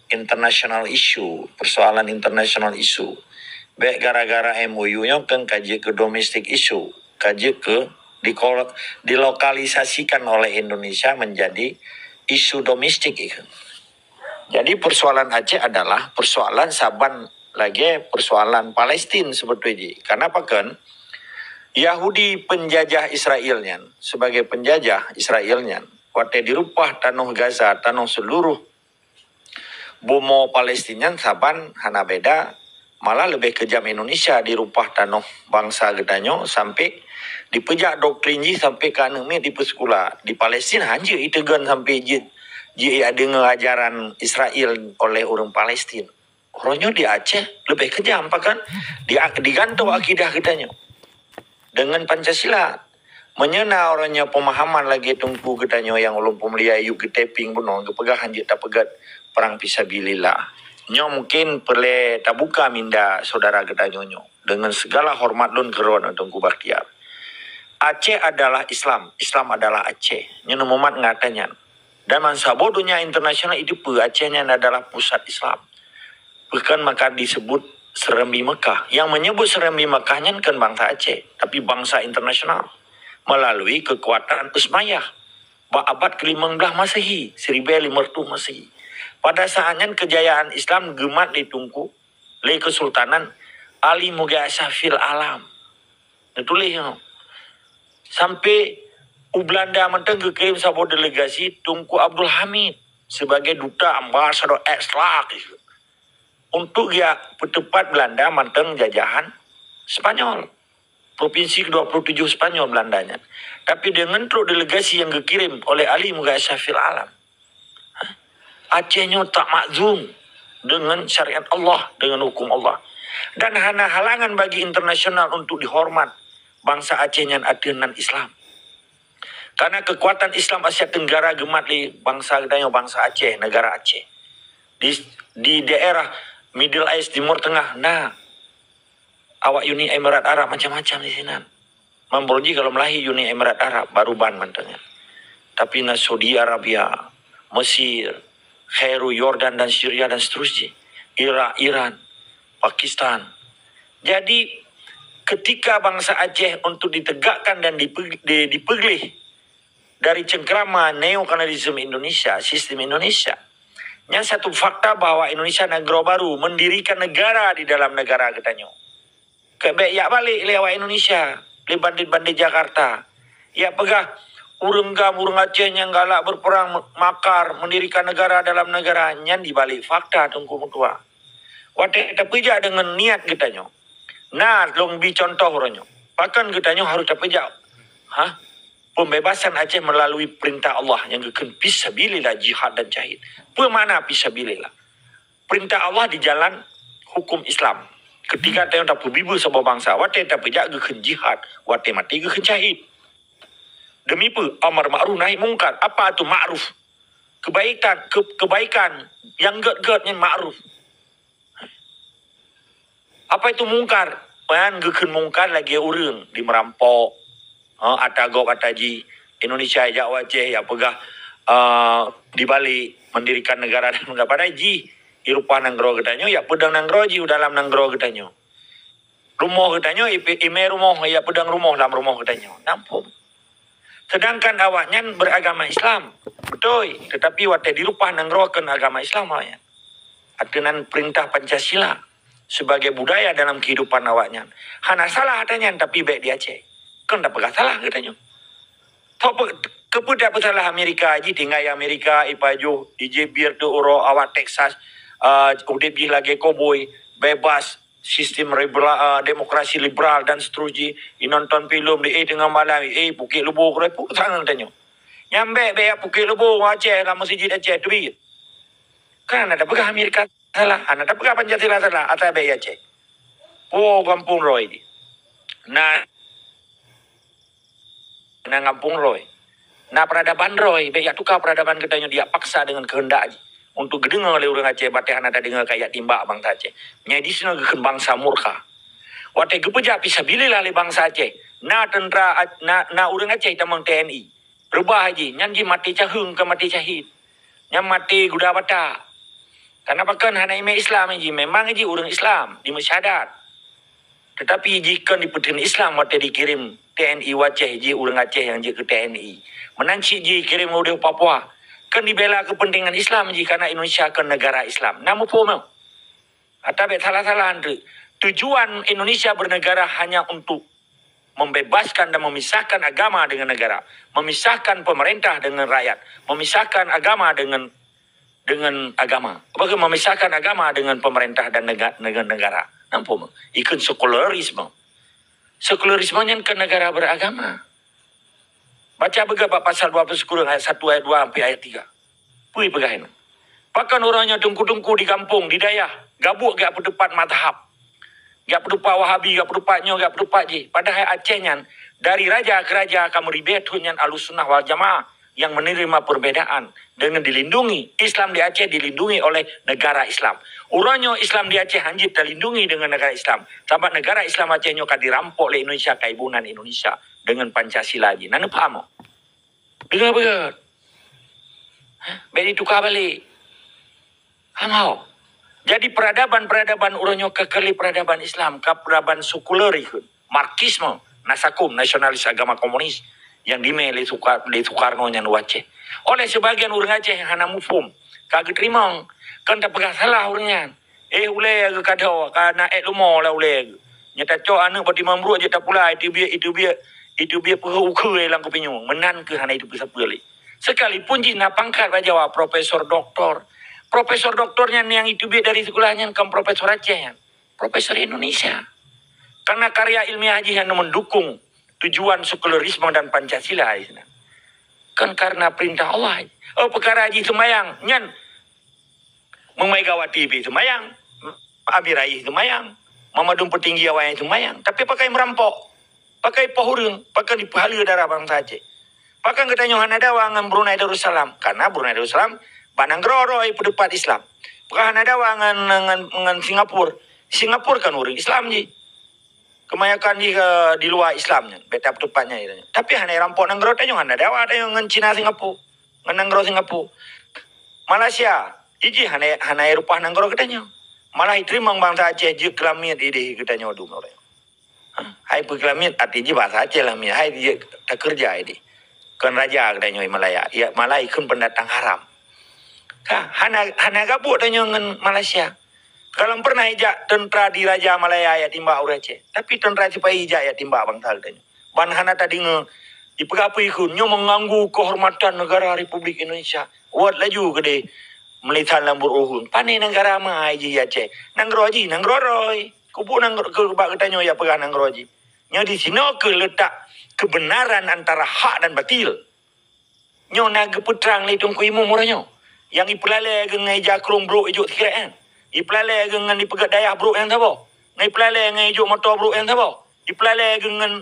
international issue, persoalan international issue. Bék gara-gara M O U nyoe kan ka jeuet keu domestic issue, ka jeuet keu dikol-, dilokalisasikan oleh Indonesia menjadi isu domestik itu. Jadi persoalan Aceh adalah persoalan saban lagée persoalan Palestin sebetulnya. Karena apa kan? Yahudi penjajah Israel nyan, sebagai penjajah Israel nyan, watée dirupah tanoh Gaza, tanoh seluruh bumoe Palestina nyan saban hana beda, malah leubeh keujam Indonesia dirupah tanoh bansa geutanyoe sampai dipeujak doktrin jih sampai ka aneuk miet dipeuseukula. Di Palestina hanjeuet iteugon sampai jeuet jeuet deungoe ajaran Israel oleh ureuëng Palestina. Uroe nyoe di Aceh leubeh keujam, pakan di, digantoe akidah geutanyoe deungon Pancasila. Meunyoe na uroe nyoe peumahaman lagée teungku geutanyoe nyang ulôn peumulia Ayub geutaping bunoe geupeugah hanjeuet tapeugét perang fisabilillah. Nyoe mungkin peureulée tabuka minda syedara geutanyoe nyoe. Deungon segala hormat lôn keudroe teungku Bakhtiar. Aceh adalah Islam, Islam adalah Aceh. Nyoe mumat ngon ata nyan. Dan bansaboh donya internasional itu peue Aceh nyan adalah pusat Islam. Bahkan maka disebut Serambi Mekah. Yang menyebut Serambi Mekah nyan kan bangsa Aceh, tapi bangsa internasional melalui kekuatan Utsmaniyah bak abad ke-lima belas Masehi, seribu lima ratus Masehi. Pada saat nyan kejayaan Islam geumat di Teungku lé Kesultanan Ali Mughal Shah fil Alam. Neutuléh nyoe. Sampai u Belanda mantong geukirém saboh delegasi Teungku Abdul Hamid sebagai duta ambassador extra untuk geujak peuteupat Belanda mantong jajahan Spanyol. Provinsi kedua puluh tujuh Spanyol Belanda nyan. Tapi deungon trok delegasi nyang geukirém oleh Ali Mughal Shah fil Alam, Aceh nyoe tak makzum dengan syariat Allah, dengan hukum Allah. Dan hana halangan bagi internasional untuk dihormat bangsa Aceh nyan ateueh nan Islam. Karena kekuatan Islam Asia Tenggara geumat lé bangsa geutanyoe, bangsa Aceh, negara Aceh. Di, di daerah Middle East, Timur Tengah, na awak Uni Emirat Arab macam-macam di sinan. Mambor jih kalau meulahi Uni Emirat Arab, baru ban mantong nyan. Tapi na Saudi Arabia, Mesir, Khairu, Yordan dan Syria dan seterusnya. Irak, Iran, Pakistan. Jadi, ketika bangsa Aceh untuk ditegakkan dan dipe-, di-, dipeugleh dari cengkrama neokolonialisme Indonesia, sistem Indonesia, nyan satu fakta bahwa Indonesia negara baru mendirikan negara di dalam negara geutanyoe. Keu bék jak balek lé awak Indonesia, lé bandit-bandit Jakarta. Jak peugah, ureuëng GAM, ureuëng Aceh nyang galak berperang, makar, mendirikan negara dalam negara, nyan dibalik fakta Teungku meutuah. Watée tapeujak deungon niat geutanyoe, na lôn bi contoh uroe nyoe. Pakon geutanyoe harôh tapeujak, ha? Pembebasan Aceh melalui perintah Allah nyang geukheun fisabilillah, jihad dan syahid. Peue makna fisabilillah? Perintah Allah di jalan hukum Islam. Ketika tanyoe tapeubeubaih saboh bansa, watée tapeujak geukheun jihad, watée maté geukheun syahid. Demi peue? Amar ma'ruf nahi mungkar. Apa tu ma'ruf? Kebaikan, ke-, kebaikan nyang gét-gét nyan ma'ruf. Apa itu mungkar? Nyan geukheun mungkar lagée ureuëng di meurampok, ha, ata gob ata jih, Indonesia jak u Aceh, jak peugah, eh, di Bali mendirikan negara dan negara. Padahai jih di rumoh nanggroe geutanyoe, jak peudong nanggroe jih u dalam nanggroe geutanyoe. Rumoh geutanyoe, ipe-, imé rumoh, jak peudong rumoh lam rumoh geutanyoe. Nampak? Sedangkan awaknyan beragama Islam. Betul. Tetapi watée di rumoh nanggroe kon agama Islam awaknyan. Ateunan perintah Pancasila sebagai budaya dalam kehidupan awaknyan. Hana salah ata nyan, tapi bék di Aceh. Kon tapeugah salah geutanyoe. Tho pe-, keupeue tapeusalah Amerika jih, tinggai Amerika, ipajoh, ijih bir teu uroe, awak Texas, ah, udeb jih lagée koboi, bebas, sistem liberal, ah, demokrasi liberal dan seterusnya, inonton filem di, eh, teungoh malam, eh, pukek lubô keureuh, peue sangat tanyoe. Nyang bék, bék pukek lubô Aceh, lam meuseujid Aceh teubiet. Kan hana tapeugah Amerika salah, hana tapeugah Pancasila salah, asai bék Aceh. Puwoe gampông roi di. Na, na gampông roi. Na peradaban roi, bék jak tuka peradaban geutanyoe, jak paksa dengan kehendak jih. Untuk geudeungoe lé ureuëng Aceh, batée hana tadeungoe ka jak timbak bansa Aceh. Nyai di sinoe geukheun bansa murka. Watée geupeujak fisabilillah lé bansa Aceh, na teuntra, na, na ureuëng Aceh tamong T N I. Reubah jih, nyan jih maté caheueng, kon maté syahid. Nyan maté guda bata. Karena pakon hana imé Islam jih, memang jih ureuëng Islam, di meusyahadat. Tetapi jih kon dipeuteun Islam watée dikirém T N I u Aceh, jih ureuëng Aceh nyang jeuet keu T N I. Meunan cit jih kirém udeh Papua. Kon dibela kepentingan Islam jih, karena Indonesia kon negara Islam. Na muphom? Ata bék salah-salah tu. Tujuan Indonesia bernegara hanya untuk membebaskan dan memisahkan agama dengan negara, memisahkan pemerintah dengan rakyat, memisahkan agama dengan, dengan agama. Apa ke memisahkan agama dengan pemerintah dan nega-, dengan negara? Nampak? Ikut sekularisme. Sekularisme nyan ke negara beragama. Baca beugah bak pasal dua puluh sekureueng ayat satu, ayat dua sampai ayat tiga. Peue peugah nyan? Pakon uroe nyoe teungku-teungku di gampông, di dayah, gabuek gak peuteupat mazhab. Gak peuteupat Wahabi, gak peuteupat nyoe, gak peuteupat jih. Padahai Aceh nyan, dari raja ke raja ka meuribée thon nyan Ahlussunnah wal Jamaah yang menerima perbedaan dengan dilindungi. Islam di Aceh dilindungi oleh negara Islam. Uroe nyoe Islam di Aceh hanjeuet talindungi dengan negara Islam. Sabab negara Islam Aceh nyoe ka dirampok lé Indonesia, kaibunan Indonesia dengan Pancasila jih. Na neupaham? Deungoe beugét. Hah? Bék dituka balek. Hana. Jadi peradaban-peradaban uroe nyoe ka keu lé peradaban Islam, ka peradaban sekuler ikheun. Marxisme, nasakom, nasionalis agama komunis yang dimé lé Suka-, lé Soekarno nyan u Aceh. Oleh sebagian ureuëng Aceh hana muphom, ka geuteurimong, kon tapeugah salah ureuëng nyan. Eh, ulée geuh ka dhoe, ka na ék lumo lah ulée geuh. Nyoe tacok aneuëk bak timang bruek jeuet tapula, iteubiet, iteubiet, iteubiet peuheueh ukheue lam kupinyueng. Meunan keuh hana iteupeue sapeue lé. Sekalipun jih na pangkat bak Jawa, profesor doktor. Profesor doktor nyan nyang iteubiet dari sikula nyan kon profesor Aceh nyan. Profesor Indonesia. Karena karya ilmiah jih nyang mendukung tujuan sekularisme dan Pancasila di sana. Kan karena perintah Allah. Oh, peukara jih seumayang. Nyan Megawati pih seumayang, Amin Rais seumayang, Muhammadun Petinggi awaknyan seumayang, tapi pakai meurampok, pakai poh ureuëng, pakai dipeuhaleue darah bansa Aceh. Pakon geutanyoe hana dawa ngon Brunei Darussalam? Karena Brunei Darussalam bak nanggroe droe peuteupat Islam. Pakon hana dawa ngon, ngon, ngon Singapura? Singapura kan ureuëng Islam jih. Kebanyakan di, eh, di luwa Islam nyan, bék tapeuteupat nyan. Tapi hana irampok nanggroe tanyoe, hana dawa tanyoe ngon Cina Singapura, ngon nanggroe Singapura. Malaysia, ijih hana, hana irupah nanggroe geutanyoe. Malah iteurimong bansa Aceh jeuet keu lamiet ideh geutanyoe dum ureuëng. Ha, hai peue keu lamiet, arti jih bahasa Aceh lamiet, hai jeuet takeureuja ideh. Kon raja geutanyoe Malaya, ya, malah ikheun pendatang haram. Ka, hana, hana gabuek tanyoe ngon Malaysia. Kalon pernah ijak teuntara diraja Malaya jak timbak ureuëng Aceh. Tapi teuntara sipahi ijak jak timbak bansa geutanyoe. Ban hana tadeungoe ipeugah peue ikheun, nyoe mengganggu kehormatan negara Republik Indonesia. Wot laju keudeh meulisan lam buet ureuëng. Pane negara ma jih Aceh? Nanggroe jih, nanggroe droe. Keupeue nanggroe, keu bak geutanyoe jak peugah nanggroe jih? Nyoe di sinoe keuh leutak kebenaran antara hak dan batil. Nyoe na geupeutrang lé Teungku Imum uroe nyoe. Nyang ipeulalée geuh ngon ija krông brok ijok sikrek nyan. Ipeulalée geuh ngon ipeugét dayah brok nyang saboh. Ngon ipeulalée ngon ijok moto brok nyang saboh. Ipeulalée geuh ngon,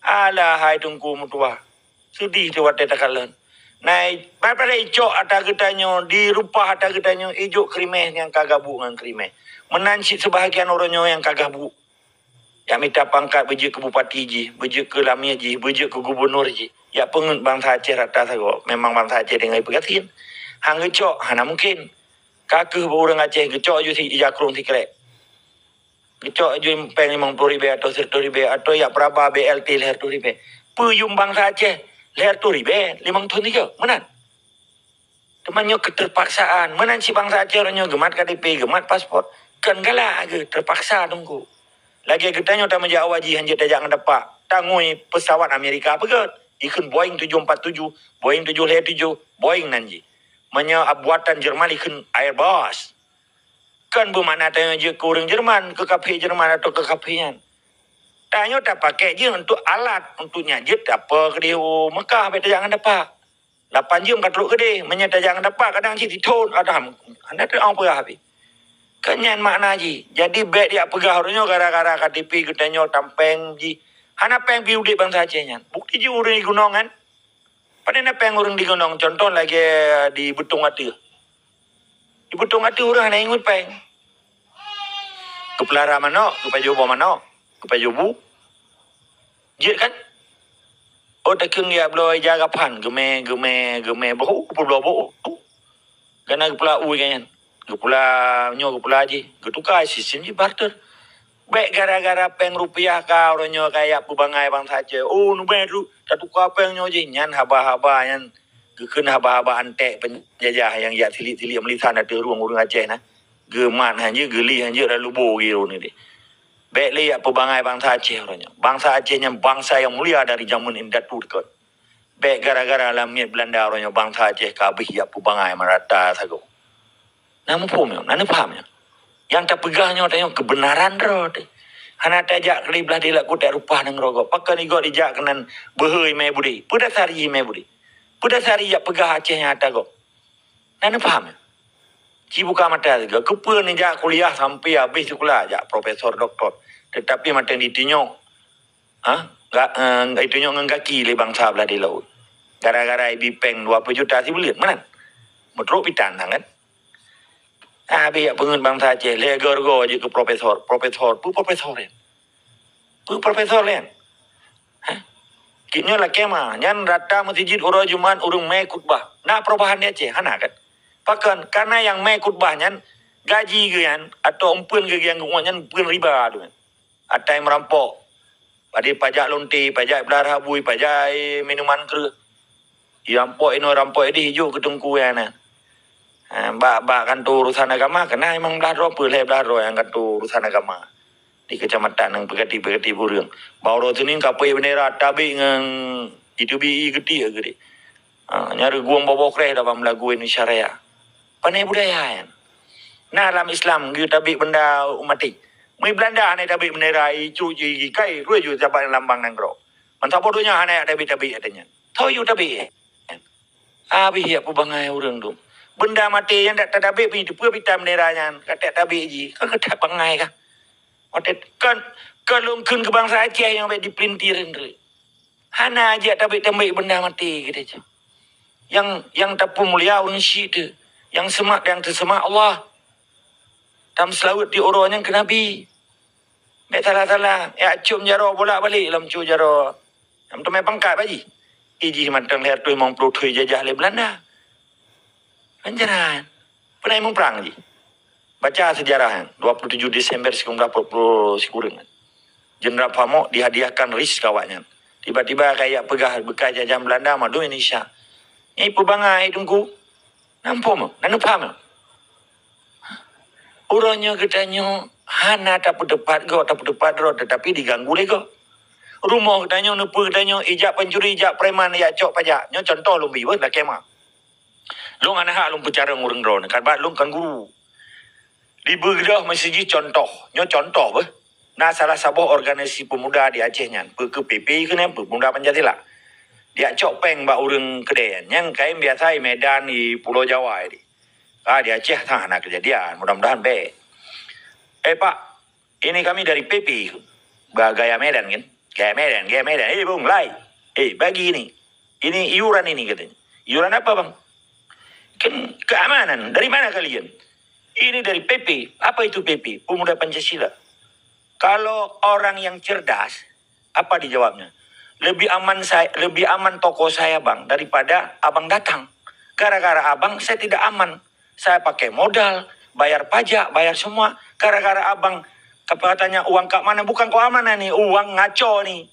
alah hai Teungku meutuwah. Seudeh teuh watée takalon. Nah, padahai icok ata geutanyoe, dirupah ata geutanyoe, ijok keurimeh nyang ka gabuek ngon keurimeh. Meunan cit seubahagian uroe nyoe nyang ka gabuek. Jak mita pangkat beujeuet keu bupati jih, beujeuet keu lamiet jih, beujeuet keu gubunur jih. Jak peungeut bansa Aceh rata sagoe. Memang bansa Aceh deungon peugasien. Han geucok, hana mungken. Ka keuh ureuëng Aceh geucok ju si ija krueng sikrek. Geucok ju péng limong ploh ribée atau siratoh ribée atau jak peuraba B L T lhée reutôh ribée. Peue yuem bansa Aceh lhée reutôh ribée limong thon sigoe? Meunan. Teuma nyoe keuteurpaksaan. Meunan cit bansa Aceh uroe nyoe geumat K T P, geumat paspor. Kon galak geuh, teurpaksa teungku. Lagée geutanyoe tameujak haji hanjeuet tajak ngon tapak. Tangui peusawat Amerika peugét. Ikheun Boeing tujoh empat tujoh, Boeing tujoh lhée tujoh, Boeing nan jih. Meunyoe buatan Jerman ikheun Airbus. Kon beumakna tanyoe jeuet keu ureuëng Jerman, keu kafé Jerman atau keu kafé nyan. Tanyoe tapakée jih untuk alat, untuk nyak jeuet apa keudeh u Mekah, bék tajak ngon tapak. Lapan jeuem ka trok keudeh, meunyoe tajak ngon tapak kadang cit sithon, adam, hana teuong peugah pih. Kon nyan makna jih. Jadi bék dijak peugah uroe nyoe gara-gara K T P geutanyoe tam péng jih. Hana péng pih udeb bansa Aceh nyan. Bukti jih ureuëng di gunong kan. Pane na péng ureuëng di gunong, contoh lagée di Beutong Ateueh. Di Beutong Ateueh ureuëng hana ingat péng. Geupeulara manok, geupajoh boh manok, geupajoh bu. Jeuet kan? Oh, takheun geujak bloe ija gapan, geumé, geumé, geumé boh, peubloe boh. Kana geupula u nyan. Geupula nyoe, geupula jih, geutuka sistem jih barter. Bék gara-gara péng rupiah ka uroe nyoe kajak peubangai bansa Aceh. Oh, nubée tu tatuka péng nyoe jih. Nyan haba-haba nyan geukheun haba-haba anték peunjajah nyang jak silik-silik meulisan ateueh rueng ureuëng Aceh na. Geumat hanjeuet, geulih hanjeuet, lalu bo giro ni deh. Bék lé jak peubangai bansa Aceh uroe nyoe. Bansa Aceh nyan bansa nyang mulia dari jameun indatu dekat. Bék gara-gara lamiet Beulanda uroe nyoe bansa Aceh ka abéh jak peubangai meurata sagoe. Na muphom nyoe, na neupaham nyoe. Nyang tapeugah nyoe tanyoe keubeunaran droe teuh. Hana tajak keu blaih di laku tak rupah nanggroe gob. Pakon igoe dijak keunan beuhe imé budé. Peue dasar jih imé budé? Peue dasar jih jak peugah Aceh nyang ata gob? Na neupaham nyoe. Cibuka mata sigoe. Keupeue neujak kuliah sampai abéh sikula jak profesor doktor. Tetapi mantong ditunyok Ha? Ga, eh, itu nyoe ngon gaki lé bansa blah di laôt. Gara-gara ibi péng dua ploh juta sibuleuen, meunan? Meutrok pitan sang kan? Habéh jak peungeut bansa Aceh, lé gor-gor jeuet keu profesor. Profesor, peue profesor nyan? Peue profesor nyan? Ha? Kit nyoe lakée ma, nyan rata meuseujid uroe Jumat ureuëng mé khutbah. Na perubahan di Aceh? Hana kan? Pakon? Karena nyang mé khutbah nyan gaji geuh nyan atau umpeuen geuh nyang geuuet nyan umpeuen riba tu kan. Atai meurampok. Padé pajak lonte, pajak blah rabui, pajak minuman kreueh. Irampok inoe, rampok ideh, ijok keu teungku nyan na. Ha, bak, bak kanto urusan agama, keunan memang blah droe, peue lhée blah droe nyang kanto urusan agama. Di kecamatan nyang peugati-peugati ureuëng. Bak uroe Senin ka peuék bendera tabek ngon itu bi i keutik geude. Ha, nyan reugueng boboh kreh dalam lagu Indonesia Raya. Pane budaya nyan? Na lam Islam geutabek benda umat. Meunyo Beulanda hana tabek bendera, icu ji kai, rue ju jabat lambang nanggroe. Mantap bodohnya hana yak tabek-tabek ata nyan. Tho yu tabek. Habis yak peubangai ureuëng tu. Benda maté nyan dak tabek pun itu pue pita bendera nyan. Katak tabek ji. Kan katak bangai kah? Maté kan, kan lôn kheun keu bansa Aceh nyang bék dipelintir nyan. Hana jak tabek-tabek benda maté geutanyoe. Nyang, nyang tapeumulia ureuëng syik teuh. Nyang seumak, nyang teuseumak Allah. Tameuseulaweuet di uroe nyan keu Nabi. Bék salah-salah. Jak com jaroe bolak-balik lam com jaroe. Nyang teumé pangkat baji. Ijih mantong lhée reutôh limong ploh thon jajah lé Beulanda. Ganjaran. Pernah muprang jih. Baca sejarah nyan, dua puluh tujuh Desember seribu sembilan ratus empat puluh sikureueng nyan. Jeneral Pamok dihadiahkan ris keu awak nyan. Tiba-tiba kaya peugah bekas jajahan Beulanda mandum Indonesia. Nyan ipeubangai teungku. Nampak meuh? Na neupaham meuh? Uroe nyoe geutanyoe hana tapeuteupat gob, tapeuteupat droe, tetapi diganggu lé gob. Rumoh geutanyoe, neupeu geutanyoe, ijak pancuri, ijak preman, ijak cok pajak. Nyoe contoh lôn bi beuh, lakée ma. Lôn hana hak lôn peucarông ureuëng droe nyan, karbat lôn kon guru. Di Beugeudoh meuseujid contoh, nyoe contoh beuh. Na salah saboh organisasi peumuda di Aceh nyan, peu keu P P keunan, Pemuda Pancasila. Dijak cok péng bak ureuëng keudée nyan, nyan kayém biasa di Medan, di Pulo Jawa di. Ah, di Aceh sang hana keujadian, mudah-mudahan bék. Eh, Pak, ini kami dari P P. Bah, gaya Medan kan? Gaya Medan, gaya Medan. Eh, Bung, lai. Eh, bagi ini. Ini iuran ini katanya. Iuran apa, Bang? Kan keamanan. Dari mana kalian? Ini dari P P. Apa itu P P? Pemuda Pancasila. Kalau orang yang cerdas, apa dijawabnya? Lebih aman saya, lebih aman toko saya, Bang, daripada Abang datang. Gara-gara Abang, saya tidak aman. Saya pakai modal, bayar pajak, bayar semua. Gara-gara Abang, katanya uang keamanan, bukan keamanan ni, uang ngaco ni.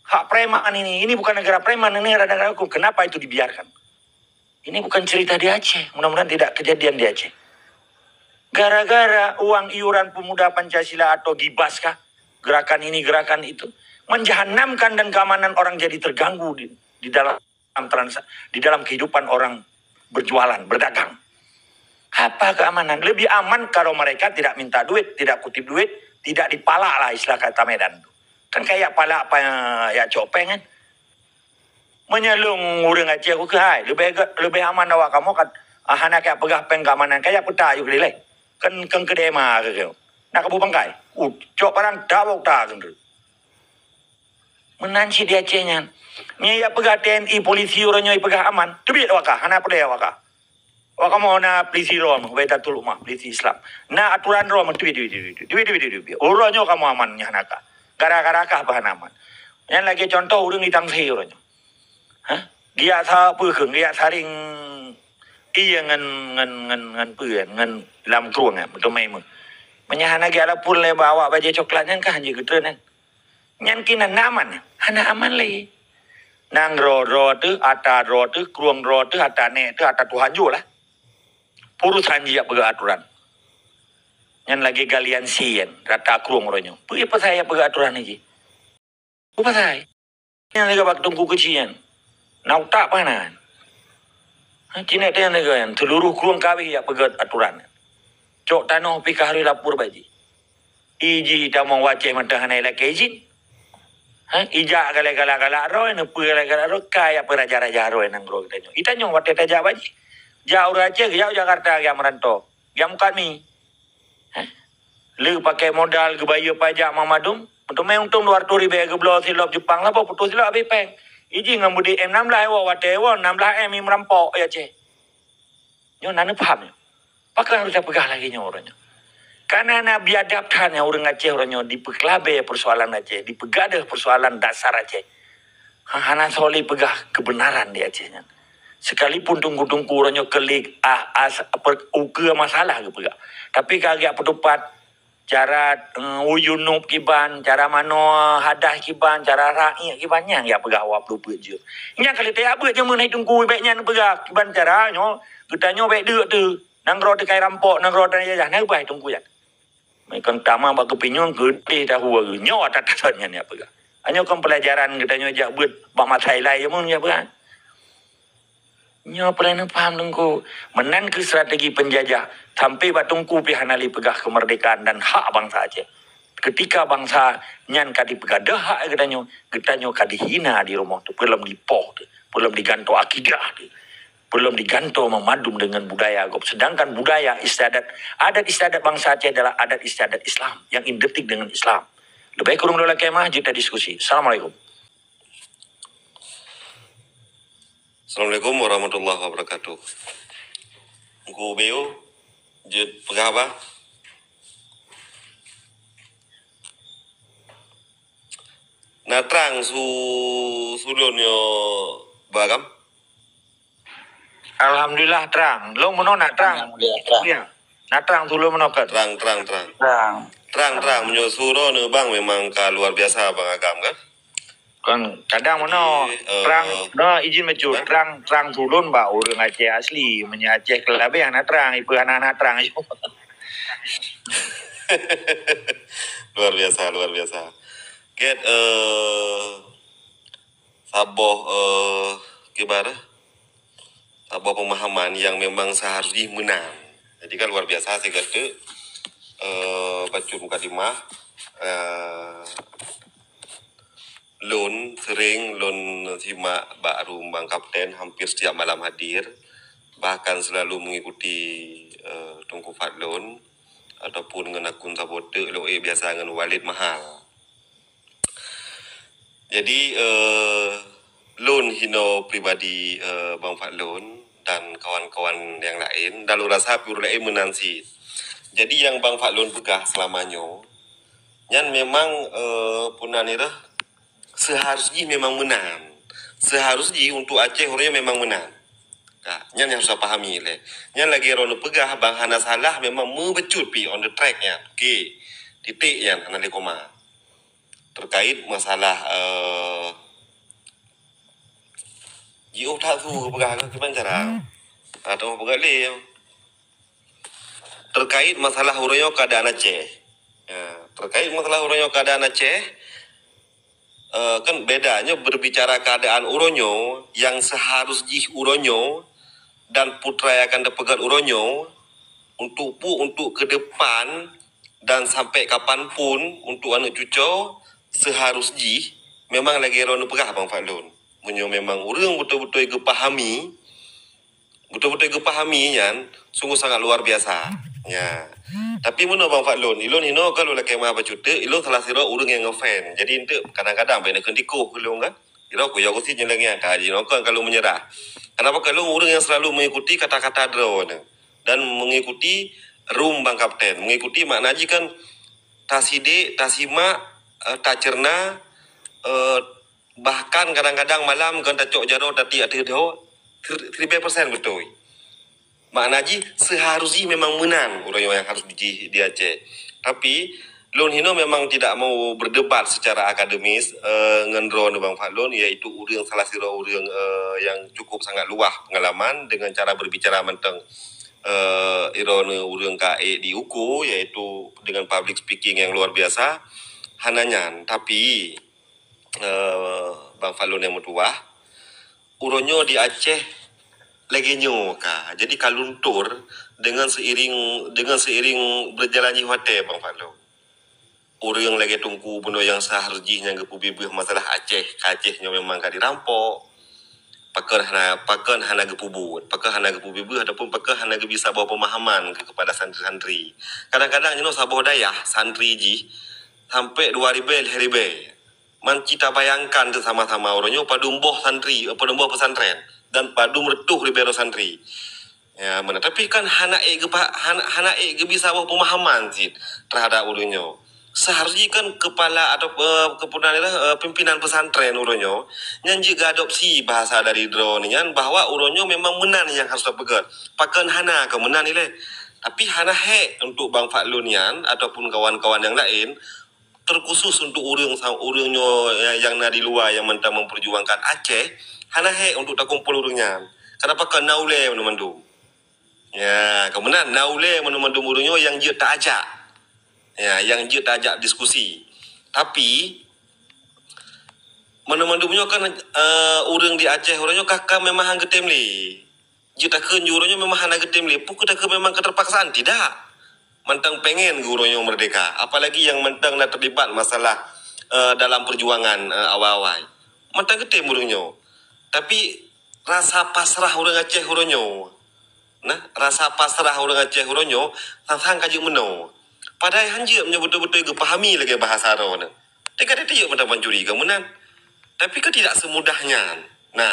Hak preman ini. Ini bukan negara preman, ini negara hukum. Kenapa itu dibiarkan? Ini bukan cerita di Aceh. Mudah-mudahan tidak kejadian di Aceh. Gara-gara uang iuran pemuda Pancasila atau gibas kah, gerakan ini, gerakan itu, menjahanamkan dan keamanan orang jadi terganggu di, di dalam transa-, di dalam kehidupan orang berjualan, berdagang. Apa keamanan? Lebih aman kalau mereka tidak minta duit, tidak kutip duit, tidak dipalak lah istilah kata Medan tu. Kan kayak palak pa-, ya cok peng kan? Meunyoe lôn ureuëng Aceh, kukeuhai, leubeh, leubeh aman awak kamoe kan, ah, hana kaya peugah péng keamanan, kaya peuta yue keudilai. Kan, kan keudéh ma keu, na kabu pangkai. Uh, cok parang tabok ta keudroe. Meunan cit di Aceh nyan. Meunyoe ya peugah T N I, polisi uroe nyoe peugah aman, teubiet awak ka, hana peudeh awak ka. Wak kamoe na polisi Rom, wai Datul Umah, polisi Islam. Na aturan Rom, teubiet, teubiet, teubiet. Uroe nyoe kamoe aman nyan hana ka. Gara-gara kah bah hana aman. Nyan lagée contoh ureuëng di Tangse uroe nyoe. Hah? Giyak sa-, peue keuh, giyak saring ié ngon, ngon, ngon, ngon peue, ngon lam krueng, eh, beutôi meuh. Meunyoe hana giyak lapor lé bak awak bajée coklat nyan kah hanjeuet geutreun nyan. Nyan keunan na aman? Hana aman lé. Nanggroe droe teuh, ata droe teuh, krueng droe teuh, ata nék teuh, ata tuha jôh lah. Urosan jih jak peugah aturan. Nyan lagée galian sien, rata krueng uroe nyoe. Peue pasai jak peugah aturan lagée? Peue pasai? Nyang lagée bak teungku keuchik nyan. Na utak panan. Ha, cinek teuh nyang lagée nyan, seuluruh krueng kabeh jak peugah aturan. Cok tanoh pih ka harôh lapor bak jih. Iji tamong wacée mantong hana ilakée izin. Ha, ijak galak-galak roe, neupeue galak-galak roe, ka jak peuraja-raja roe nanggroe geutanyoe. Geutanyoe watée tajak bak jih. Jak ureuëng Aceh, jak u Jakarta, jak meuranto, jak mukat mi. Ha? Le pakai modal geubayeue pajak mandum, meuteumé untông dua ratus ribée geubloe silop Jepang, saboh putôh silop habéh péng. Iji ngon beude M enam belas, watée woe enam belas M i meurampok i Aceh. Nyoe na neupaham nyoe. Pakon harôh tapeugah lagée nyoe uroe nyoe? Kareuna na biadab that nyang ureuëng Aceh uroe nyoe dipeukeulabée peusoalan Aceh, dipeugadeuh peusoalan dasar Aceh. Ha, hana soe lé peugah keubeunaran di Aceh nyan. Sekalipun teungku-teungku uroe nyoe keulik, ah, as-, per-, ukeue masalah geupeugah. Tapi ka geujak peutupat cara, eh, uyunup kiban, cara manoe hadah kiban, cara rakyat kiban, nyan jak peugah awak peue-peue jeuet. Nyan ka lheueh tajak beuet jeuet meunan teungku, bék nyan peugah kiban cara nyoe, geutanyoe bék deuk teuh, nanggroe teuh ka irampok, nanggroe teuh jajah, na peugah teungku nyan. Meukan tamah bak keupinyueng geudeh tahu nyoe ata-ata nyan jak peugah. Nyoe kan peulajaran geutanyoe jak beuet bak masa ilai jameun jak peugah. Nyoe peureulée neupaham teungku. Meunan keuh strategi peunjajah, sampai bak teungku pih hana lé peugah keumeurdekaan dan hak bansa Aceh. Keutika bansa nyan ka dipeugadeuh hak geutanyoe, geutanyoe ka dihina di rumoh teuh, peulom dipoh teuh, peulom digantoe akidah teuh, peulom digantoe meumandum deungon budaya gob. Sedangkan budaya istiadat, adat istiadat bansa Aceh adalah adat istiadat Islam yang identik dengan Islam. Leubeh kureueng lôn lakée meu'ah, jeuet tadiskusi. Assalamualaikum. Assalamualaikum warahmatullahi wabarakatuh. Teungku Beo, jeuet peugah haba? Na trang su-, su lôn nyoe, Bah Agam? Alhamdulillah trang. Lôn meunoe na trang. Alhamdulillah trang. Ya. Na trang su lôn meunoe kan? Trang, trang, trang. Trang. Trang, trang. Meunyoe su droeneuh Bang memang ka luar biasa Bang Agam kan? Kan kadang meunoe. Jadi, eh, trang, no, izin bacut. Hah? Trang, trang su lôn bak ureuëng Aceh asli. Meunyoe Aceh keulabeh hana trang, ipeue hana-hana trang. Luar biasa, luar biasa. Ket, eh, saboh, eh, kiban, saboh pemahaman yang memang seharus jih meunan. Jadi kan luar biasa sigoe teuk, eh, bacut mukadimah, eh, lôn sering lôn simak bak room Bang Kapten hampir setiap malam hadir, bahkan selalu mengikuti, eh, Teungku Fadlon ataupun ngon akun saboh teuk lôn ék biasa ngon Walid Mahal. Jadi, eh, lôn hinoe pribadi, eh, Bang Fadlon dan kawan-kawan nyang laén, dan lôn rasa pih ureuëng laén meunan cit. Jadi, nyang Bang Fadlon peugah seulama nyoe, nyan memang, eh, peue nan nireuh Seharus jih memang meunan. Seharus jih untuk Aceh uroe nyoe memang meunan. Ka, nyan nyang harus tapahami lé. Nyan lagée droeneuh peugah bang hana salah, memang meubecut pi on the track nyan. Oke. Titik nyan hana lé koma. Terkait masalah, eh, jiôh that su peugah ke kiban cara. Atau peugah lé. Terkait masalah uroe nyoe keadaan Aceh. Ya, terkait masalah uroe nyoe keadaan Aceh, eh, kan beda nyoe berbicara keadaan uroe nyoe yang seharus jih uroe nyoe dan putra yang akan dipeugét uroe nyoe untuk pu-, untuk ke depan dan sampai kapan pun untuk aneuk cucoe seharus jih memang lagée droeneuh peugah Bang Fadlun. Meunyoe memang ureuëng beutôi-beutôi geupahami, beutôi-beutôi geupahami nyan sungguh sangat luar biasa. Ya. Tapi meunoe Bang Fadlun, ilôn hinoe ka lôn lakée meu'ah bacut teuk, ilôn salah sidroe ureuëng nyang ngefan. Jadi enteuk kadang-kadang bèk neukheun tikoh keu lôn kan. Sidroe kuyok kusi nyeleng nyan ka jinoe kon ka lôn menyerah. Kenapa ka lôn ureuëng nyang selalu mengikuti kata-kata droeneuh dan mengikuti room Bang Kapten, mengikuti makna jih kan tasidek, tasimak, eh, tacerna, eh, bahkan kadang-kadang malam kan tacok jaroe tatiek ateueh dhoe, ribèe persen beutôi. Makna jih seharus jih memang meunan uroe nyoe nyang harus jih di Aceh. Tapi lôn hinoe memang tidak mau berdebat secara akademis, eh, ngon droeneuh Bang Fadlun, yaitu ureuëng salah sidroe ureuëng, eh, yang cukup sangat luah pengalaman dengan cara berbicara mantong, eh, droeneuh ureuëng ka ék diuku, yaitu dengan public speaking yang luar biasa. Hana nyan, tapi, eh, Bang Fadlun nyang meutuwah, uroe nyoe di Aceh lagée nyoe ka. Jadi ka luntur dengan seiring, dengan seiring berjalannya watée Bang Fadlun. Ureuëng lagée Teungku bunoe nyang seharus jih nyang geupeubeubaih masalah Aceh, ka Aceh nyoe memang ka dirampok. Pakon hana, pakon hana geupeubuet, pakon hana geupeubeubaih ataupun pakon hana geubi saboh pemahaman keu-, kepada santri-santri. Kadang-kadang nyoe saboh dayah santri jih sampai dua ribèe, lhèe ribèe. Man cita bayangkan teuk sama-sama uroe nyoe padum boh santri, eh, padum boh pesantren dan padum reutôh ribèe droe santri. Ya, meunan. Tapi kan hana ék geupa-, hana, hana ék geubi saboh pemahaman cit terhadap ureuëng nyoe. Seharusnya kan kepala atau, eh, kepunan, eh, pimpinan pesantren uroe nyoe nyan jeuet geuadopsi bahasa dari droeneuh nyan bahwa uroe nyoe memang meunan nyang harus tapeugét. Pakon hana keu meunan ilée. Tapi hana hék untuk Bang Fadlun nyan ataupun kawan-kawan yang lain terkhusus untuk ureuëng sa-, ureuëng nyoe ya-, yang na di luwa nyang mantong memperjuangkan Aceh, hana hék untuk takumpul ureuëng nyan. Kenapa ka na ulée mandum-mandum? Ya, keu meunan na ulée mandum-mandum ureuëng nyoe nyang jeuet taajak. Ya, nyang jeuet taajak diskusi. Tapi mandum-mandum nyoe kan, eh, ureuëng di Aceh uroe nyoe ka, ka memang han geutem lé. Jeuet takheun jih uroe nyoe memang hana geutem lé. Peu kheueh takheun memang keterpaksaan? Tidak. Mantong pengen geuh uroe nyoe merdeka. Apalagi nyang mantong na terlibat masalah, eh, dalam perjuangan, eh, awai-awai. Mantong geutem ureuëng nyoe. Tapi rasa pasrah ureuëng Aceh uroe nyoe. Nah, rasa pasrah ureuëng Aceh uroe nyoe sang-sang ka jeuet meunoe. Padahai han jeuet meunyoe beutôi-beutôi geupahami lagée bahasa droeneuh. Teuka teuka jeuet mantong pancuri ka meunan. Tapi kan tidak semudah nyan. Nah,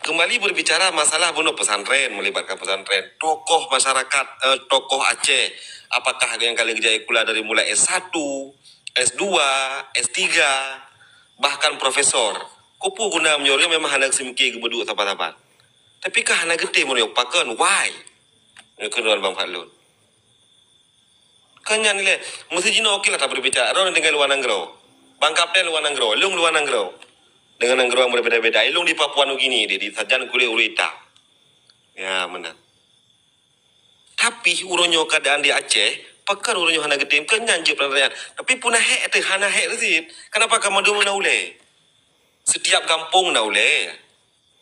kembali berbicara masalah bunoe pesantren, melibatkan pesantren, tokoh masyarakat, eh, tokoh Aceh, apakah yang ka lheueh geujak sikula dari mulai S satu, S dua, S tiga, bahkan profesor. Keupeue guna meunyoe ureuëng memang hana geuseumiké geupeuduek saban-saban? Tapi ka hana geutem ureuëng pakon, why? Nyoe keunoe Bang Fadlun. Kan nyan ilée, meusti jinoe oke lah taberbicara. Droeneuh tinggai luwa nanggroe. Bang Kapten luwa nanggroe, lôn luwa nanggroe. Dengan nanggroe nyang berbeda-beda. Lôn di Papua Nugini, di, di sajan kulét ureuëng itam. Ya, meunan. Tapi uroe nyoe keadaan di Aceh, pakon uroe nyoe hana geutem, kan nyan jeuet peunanyaan. Tapi peu na hék teuh, hana hék teuh cit. Kenapa ka mandum na ulée? Setiap gampông na ulée.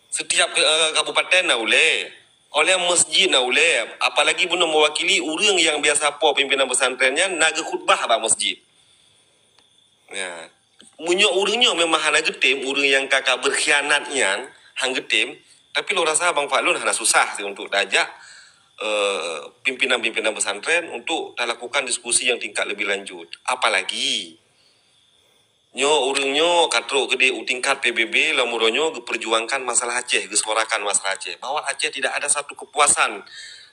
Setiap, eh, kabupaten na ulée. Oleh masjid na ulée. Apalagi bunoe mewakili ureuëng nyang biasa po pimpinan pesantren nyan na geukhutbah bak masjid. Ya. Meunyoe ureuëng nyoe memang hana geutem, ureuëng nyang ka, ka berkhianat nyan han geutem, tapi lôn rasa Bang Fadlun hana susah sih untuk tajak, eh, pimpinan-pimpinan pesantren untuk talakukan diskusi yang tingkat lebih lanjut. Apalagi nyoe ureuëng nyoe ka trok keudeh u tingkat P B B lom uroe nyoe geuperjuangkan masalah Aceh, geusuarakan masalah Aceh, bahwa Aceh tidak ada satu kepuasan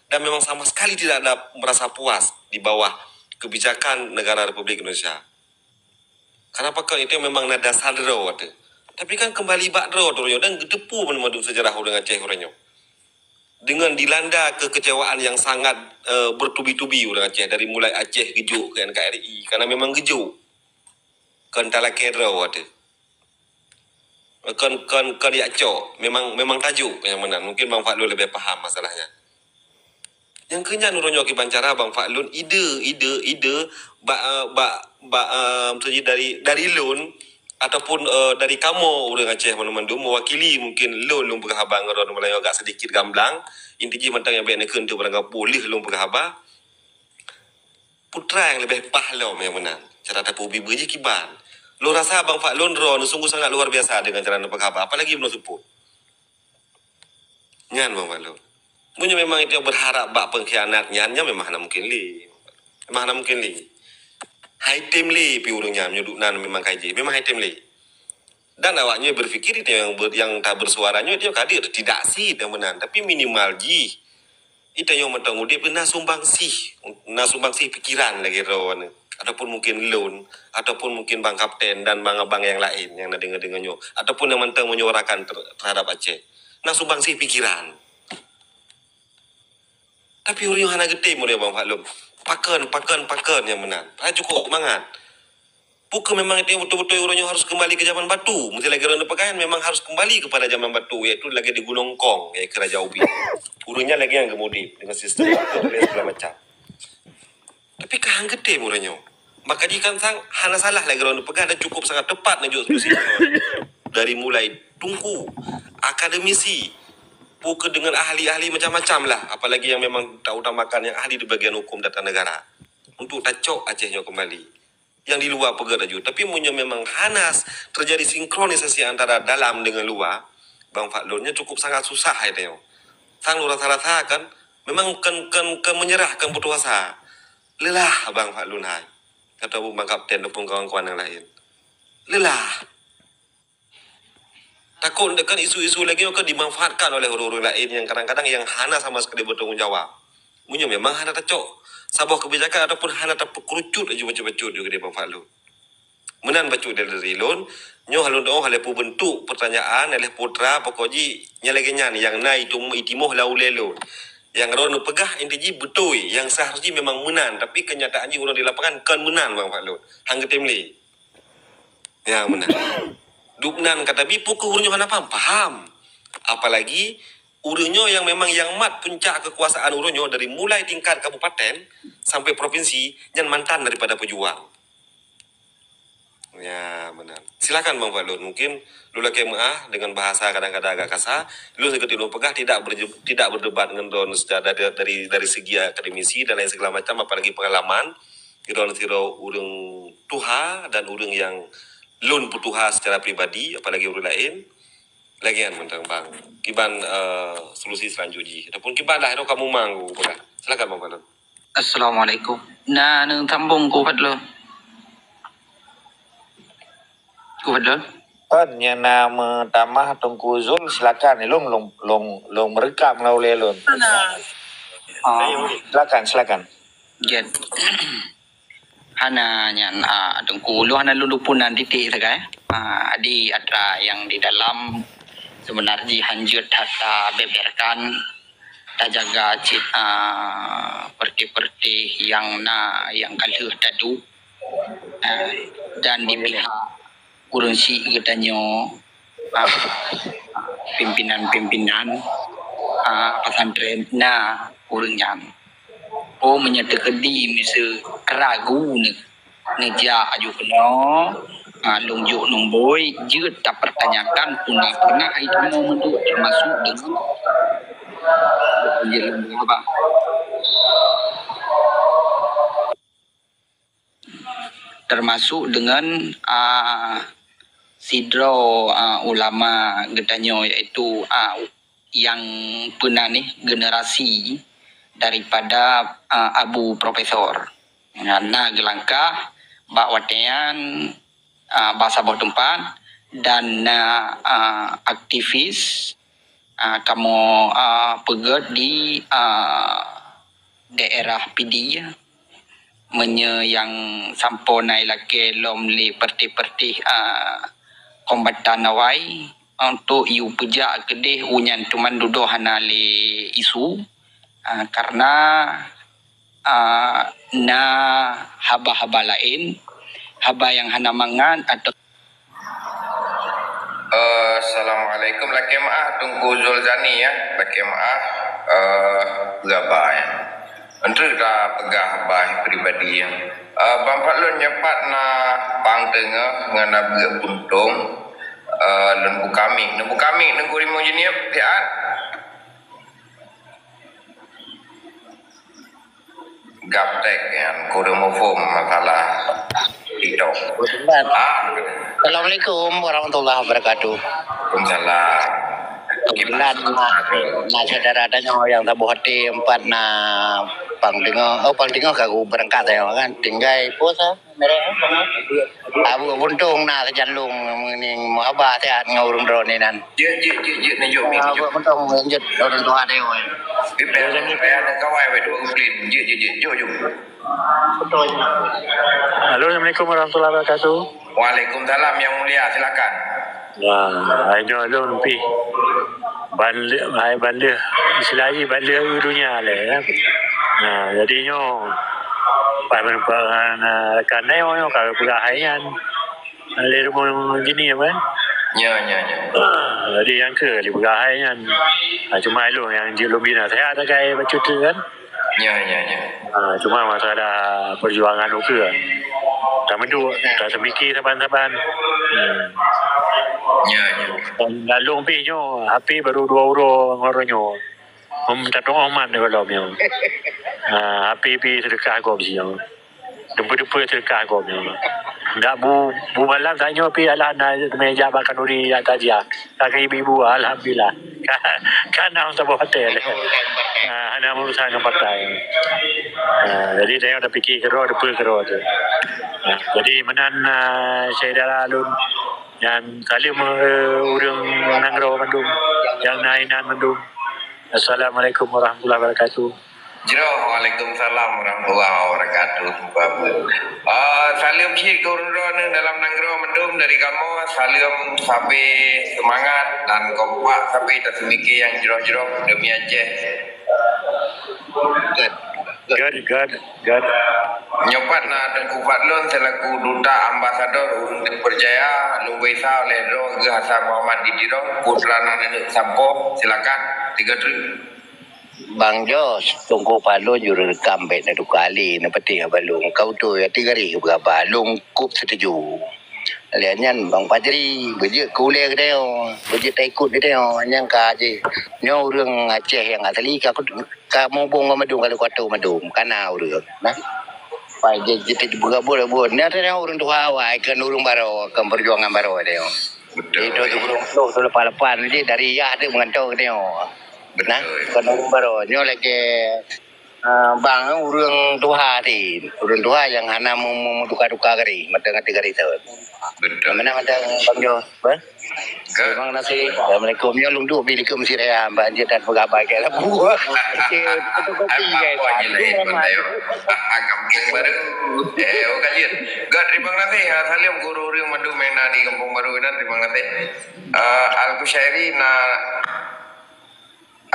dan memang sama sekali tidak ada merasa puas di bawah kebijakan negara Republik Indonesia. Karena pakon itu memang na dasar droe tu. Tapi kan kembali bak droe tu dan geuteupeue banmandum sejarah ureuëng Aceh uroe nyoe. Dengan dilanda kekecewaan yang sangat uh, bertubi-tubi ureuëng Aceh dari mulai Aceh geujok ke N K R I karena memang geujok. Kon talakée droe tu. Kon kon kon yak cok, memang memang tajuk yang meunan. Mungkin Bang Fadlun lebih paham masalahnya. Nyang keu nyan uroe nyoe kiban cara Bang Fadlun ide, ide, ide bak, eh, bak, bak, eh, maksudnya dari, dari lôn ataupun, eh, dari kamoe ureuëng Aceh mandum-mandum mewakili mungkin lôn, lôn peugah haba ngon droeneuh meulayeue agak sedikit gamblang. Inti jih mantong nyang bék neukheun teuh barangkapeue lheueh lôn peugah haba. Putra nyang leubeh paih lom nyang meunan. Cara tapeubi-bi jih kiban. Lôn rasa Bang Fadlun droeneuh sungguh sangat luar biasa dengan cara neupeugah haba, apalagi bunoe seupôt. Nyan Bang Fadlun. Meunyoe memang itu berharap bak pengkhianat nyan, nyan memang hana mungkin lé. Memang hana mungkin lé. Hai tem lé pi ureuëng nyan meunyoe duek nan memang kai jih. Memang hai tem lé. Dan awak nyoe berpikir itu yang ber, yang tak bersuara nyoe dia ka deuek tidak sih yang meunan. Tapi minimal jih itu yang mantong udép na sumbang sih, na sumbang sih pikiran lagi droeneuh. Ataupun mungkin lôn, ataupun mungkin bang kapten dan bang abang yang lain yang na dengar-dengar nyoe, ataupun yang mantong menyuarakan ter, terhadap Aceh. Na sumbang sih pikiran. Tapi ureuëng hana geutem ureuëng Bang Fadlun. Pakon, pakon, pakon yang meunan. Hana cukup mangat. Pukul memang itu betul-betul ureuëng harus kembali ke zaman batu. Mesti lagi orang pekan memang harus kembali kepada zaman batu, iaitu lagi di Gunung Kong, iaitu Raja Ubi. Ureuëng nyan lagi yang gemudi dengan sistem dan segala macam. Tapi kah hang geutem ureuëng nyoe. Maka jih kan sang hana salah lagi orang peugah dan cukup sangat tepat neujok solusi dari mulai tungku, akademisi, pukul dengan ahli-ahli macam-macam lah. Apalagi yang memang tak utamakan yang ahli di bagian hukum tata negara untuk tacok Aceh nyoe kembali. Yang di luar peugah laju. Tapi meunyoe memang hana terjadi sinkronisasi antara dalam dengan luar, Bang Fadlun nyoe cukup sangat susah hai tengok. Sang rasa-rasa kan memang kan kan kan menyerah kan putus asa. Lelah Bang Fadlun hai. Atau Bang Kapten ataupun kawan-kawan yang lain. Lelah. Takut dekat isu-isu lagi akan dimanfaatkan oleh orang-orang lain yang kadang-kadang yang hana sama sekali bertanggung jawab. Meunyoe memang hana tacok saboh kebijakan ataupun hana tapeukerucut laju bacut-bacut juga dia Bang Fadlun. Meunan bacut dari lôn, nyoe halun doh oleh peubentuk pertanyaan oleh putra pokok ji nyang lagée nyan yang na itu itimoh lau lé lôn. Yang ron peugah inti ji beutôi, yang sah ji memang meunan, tapi kenyataan ji urang di lapangan kon meunan Bang Fadlun. Hang geutem lé. Ya meunan. Dubnan kata bi pukul ureuëng hana paham, paham. Apalagi ureuëng nyoe yang memang yang mat puncak kekuasaan ureuëng nyoe dari mulai tingkat kabupaten sampai provinsi nyan mantan daripada pejuang. Ya benar. Silakan Bang Fadlun. Mungkin lu lagi meuah dengan bahasa kadang-kadang agak kasar. Lu seperti lu peugah tidak berje, tidak berdebat dengan don secara dari dari, dari segi akademisi dan lain segala macam, apalagi pengalaman. Kira sidroe ureuëng tuha dan ureuëng yang lôn peutuha secara pribadi, apalagi ureuëng lain. Lagian mantong bang, kiban uh, solusi selanjutnya ataupun kiban dah kamu manggu pula. Silakan bang Fadlun. Assalamualaikum. Nah, nang sambung ku Fadlun. Ku Fadlun. Kan yang nama tamah Tengku Zul silakan lung lung lung lung merekam lah oleh lun. Nah. Ah. Silakan, silakan. Jen. Hana nyan, ah, Teungku, ulôn hana lôn luput nan titik sagai. Ah, adi atra nyang di dalam seubeuna jih hanjeuet that tabeberkan, tajaga cit, ah, peurti-peurti nyang na, nyang ka lheueh taduek. Ah, dan di pihak ureuëng syiek geutanyoe, ah, pimpinan-pimpinan, ah, pesantren na ureuëng nyan. Oh, meunyoe teukeudi miseue ragu neu-, neujak aju keunoe, ah, lôn jok nomboi jeuet tapeurtanyakan puna pernah hai kamoe meudok teumasuk deungon, termasuk dengan, ah, sidroe, ah, ulama geutanyoe, yaitu, ah, nyang peuna nih generasi daripada, ah, Abu Profesor. Na, na geulangkah bak watée nyan, ah, bak saboh teumpat dan na, ah, aktivis, ah, kamoe, ah, peugét di, ah, daerah Pidie. Meunyoe nyang sampoe na ilakée lom lé peureutih-peureutih, a, kombatan awai, untuk yue peujak keudeh u nyan, cuman dudoe hana lé isu, a, karena, a, na haba-haba laén, haba nyang hana mangat atau Eh, assalamualaikum. Lakée meu'ah Teungku Zulzani, ya. Lakée meu'ah, eh, peugah ba, ya. Enteuk tapeugah ba pribadi, ya. Eh, Bang Fadlon, nyoe pat na pang teungoh ngon na beuet puntông, eh, lôn buka mik. Neubuka mik Teungku Rimueng Jeunieb, siat. Gaptek nyan kureueng muphom masalah TikTok. Ustaz. Ah, Assalamualaikum warahmatullahi wabarakatuh. Waalaikumsalam. Kebetulan na, na syedara tanyoe nyang saboh até, empat na pang teungoh, oh, pang teungoh ka beurangkat tanyoe kan. Tinggai puasa. Abu Buntong na sajan lôn meuning meuhaba siat ngon ureueng droeneuh nan. Jeuet, jeuet, jeuet, jeuet, neujok mik, Abu jeuet. Buntong lanjut ureueng tuha dewa. Pipéh, pipéh, ada kawai, weh, dua kuplin. Jeuet, jeuet, jeuet, jok, jok. Halo, assalamualaikum warahmatullahi wabarakatuh. Waalaikumsalam, Yang Mulia, silakan. Wah, hai nyoe lôn pih. Ban lé-, hai ban lheueh, istilah jih ban lheueh u donya lé, kan. Nah, jadi nyoe, pas meureumpok ngon, ah, rakan nyoe, nyoe ka geupeugah hai nyan. Lé rumoh jeunèh apa? Nyo, nyo, nyo. Ah, jadi nyang keu lé peugah hai nyan. Ah, cuma lôn nyang jeuet lôn bina sehat sagai bacut tu kan. Nyo, nyo, nyo. Ah, cuma masalah perjuangan ukeue. Tameuduek, taseumiki saban-saban. Hmm. Nyo, nyo. Dan lalong pih nyoe, api baru dua uroe ngon uroe nyoe. Hom tatong oman di golom nyoe. Ah, api pi seudeukah gob sinyoe. Deumpeue-deumpeue seudeukah gob nyoe. Dak bu, bu malam tanyoe pi alah na meja bak khanuri nyang tajak. Ka ibu-ibu, alhamdulillah. Ka, ka na saboh hotel. Ah, hana urusan ngon partai. Ah, jadi tanyoe tapike keudroe, deumpeue keudroe tu. Ah, jadi meunan, ah, syedara lôn nyan saleuem, eh, ureueng nanggroe mandum, nyang na inan mandum. Assalamualaikum warahmatullahi wabarakatuh. Jroh, waalaikumsalam warahmatullahi wabarakatuh. Bagus. Ah, saleuem cit keu ureueng droeneuh dalam nanggroe mandum dari kamoe. Saleuem sabe seumangat dan kompak sabe taseumike nyang jroh-jroh demi Aceh. Good, good, good. Nyoe pat na Teungku Fadlon selaku duta ambasador ureueng teupeurcaya lumboi sa lhèe droe geuh Hasan Muhammad di Tiro, putra nan aneuk sampoe. Silakan, tiga truk. Bang Jos, Teungku Fadlon jeuet rekam bèk na duka lé, na peuteh haba lôn. Kau tu ya tiga rih beuraba, lôn kup setuju. Lheueh nyan Bang Fajri, beujeuet keu ulèe geutanyoe, beujeuet taikot geutanyoe, nyang ka jih. Nyoe ureueng Aceh nyang asli ka, ka muphom ngon mandum, ka lheueh kuato mandum, ka na ureueng. Nah. Pai jeuet, jeuet beugabung-gabung. Nyan ureueng tuha awai, kon ureueng baroe, kon peujuangan baroe geutanyoe. Betul. Itu tu ureueng ploh tu leupah-leupah jih dari yah tu meugantoe geutanyoe. Nah, betul. Kon ureueng baroe. Nyoe lagèe Ah, bang, ureueng tuha teuh. Ureueng tuha nyang hana meu-, meu-, meuduka-duka garéh, mantong ateueh garéh thôn. Betul. Meunan mantong Bang Jo, bah? Good. Terima kasih. Assalamualaikum. Nyoe lôn duek bi likot meusi raya, bak jeuet that peugah bak labu. Cek fotokopi, guys. Apa je lain pun tayo. Kampung Baru. Eh, oh, kajian. Good, terima kasih. Ah, salam guru ureueng mandum nyang na di Kampung Baru dan terima kasih. Ah, Al-Kushairi na,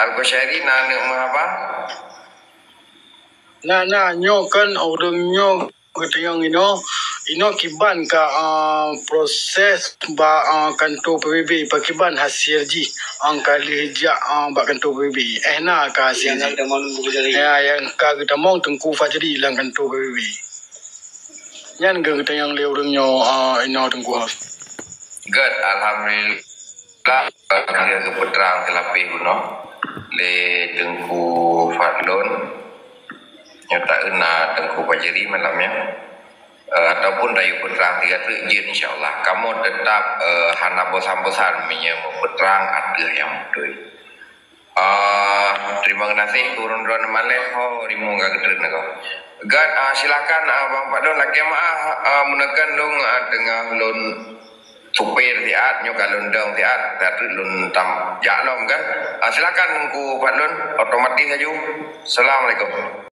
Al-Kushairi na aneuk meuhaba? Na, na, nyoe kan ureueng nyoe geutanyong inoe, inoe kiban ka, ah, proses bak, ah, kantô P B B, pakiban hasil jih, ah, ka lheueh jak, ah, bak kantô P B B. Eh, na ka hasil jih. Ya, nyang ka geutamong Teungku Fajri lam kantô P B B. Nyan geutanyong lé ureueng nyoe, ah, inoe Teungku Hos. Good, alhamdulillah. Ka lheueh geupeutrang teulapeh bunoe lé Teungku Fadlon. Nyoe taeu na Teungku Fajri malam nyoe. Eh, ataupun tayue peutrang tiga treuk jeuet, insya Allah. Kamoe teutap, eh, hana bosan-bosan meunyoe meupeutrang ateueh nyang beutôi. Ah, terima kasih, ureueng droeneuh malèe ho rimueng ka geutreun nanggroe. Gat, ah, silakan, ah, Bang Fadlon, lakèe meu'ah, ah, meuneukan lôn, ah, teungoh lôn supir siat, nyoe ka lôn dong siat, siat lôn tam jak lom kan. Ah, silakan Teungku Fadlon, otomatis laju. Assalamualaikum.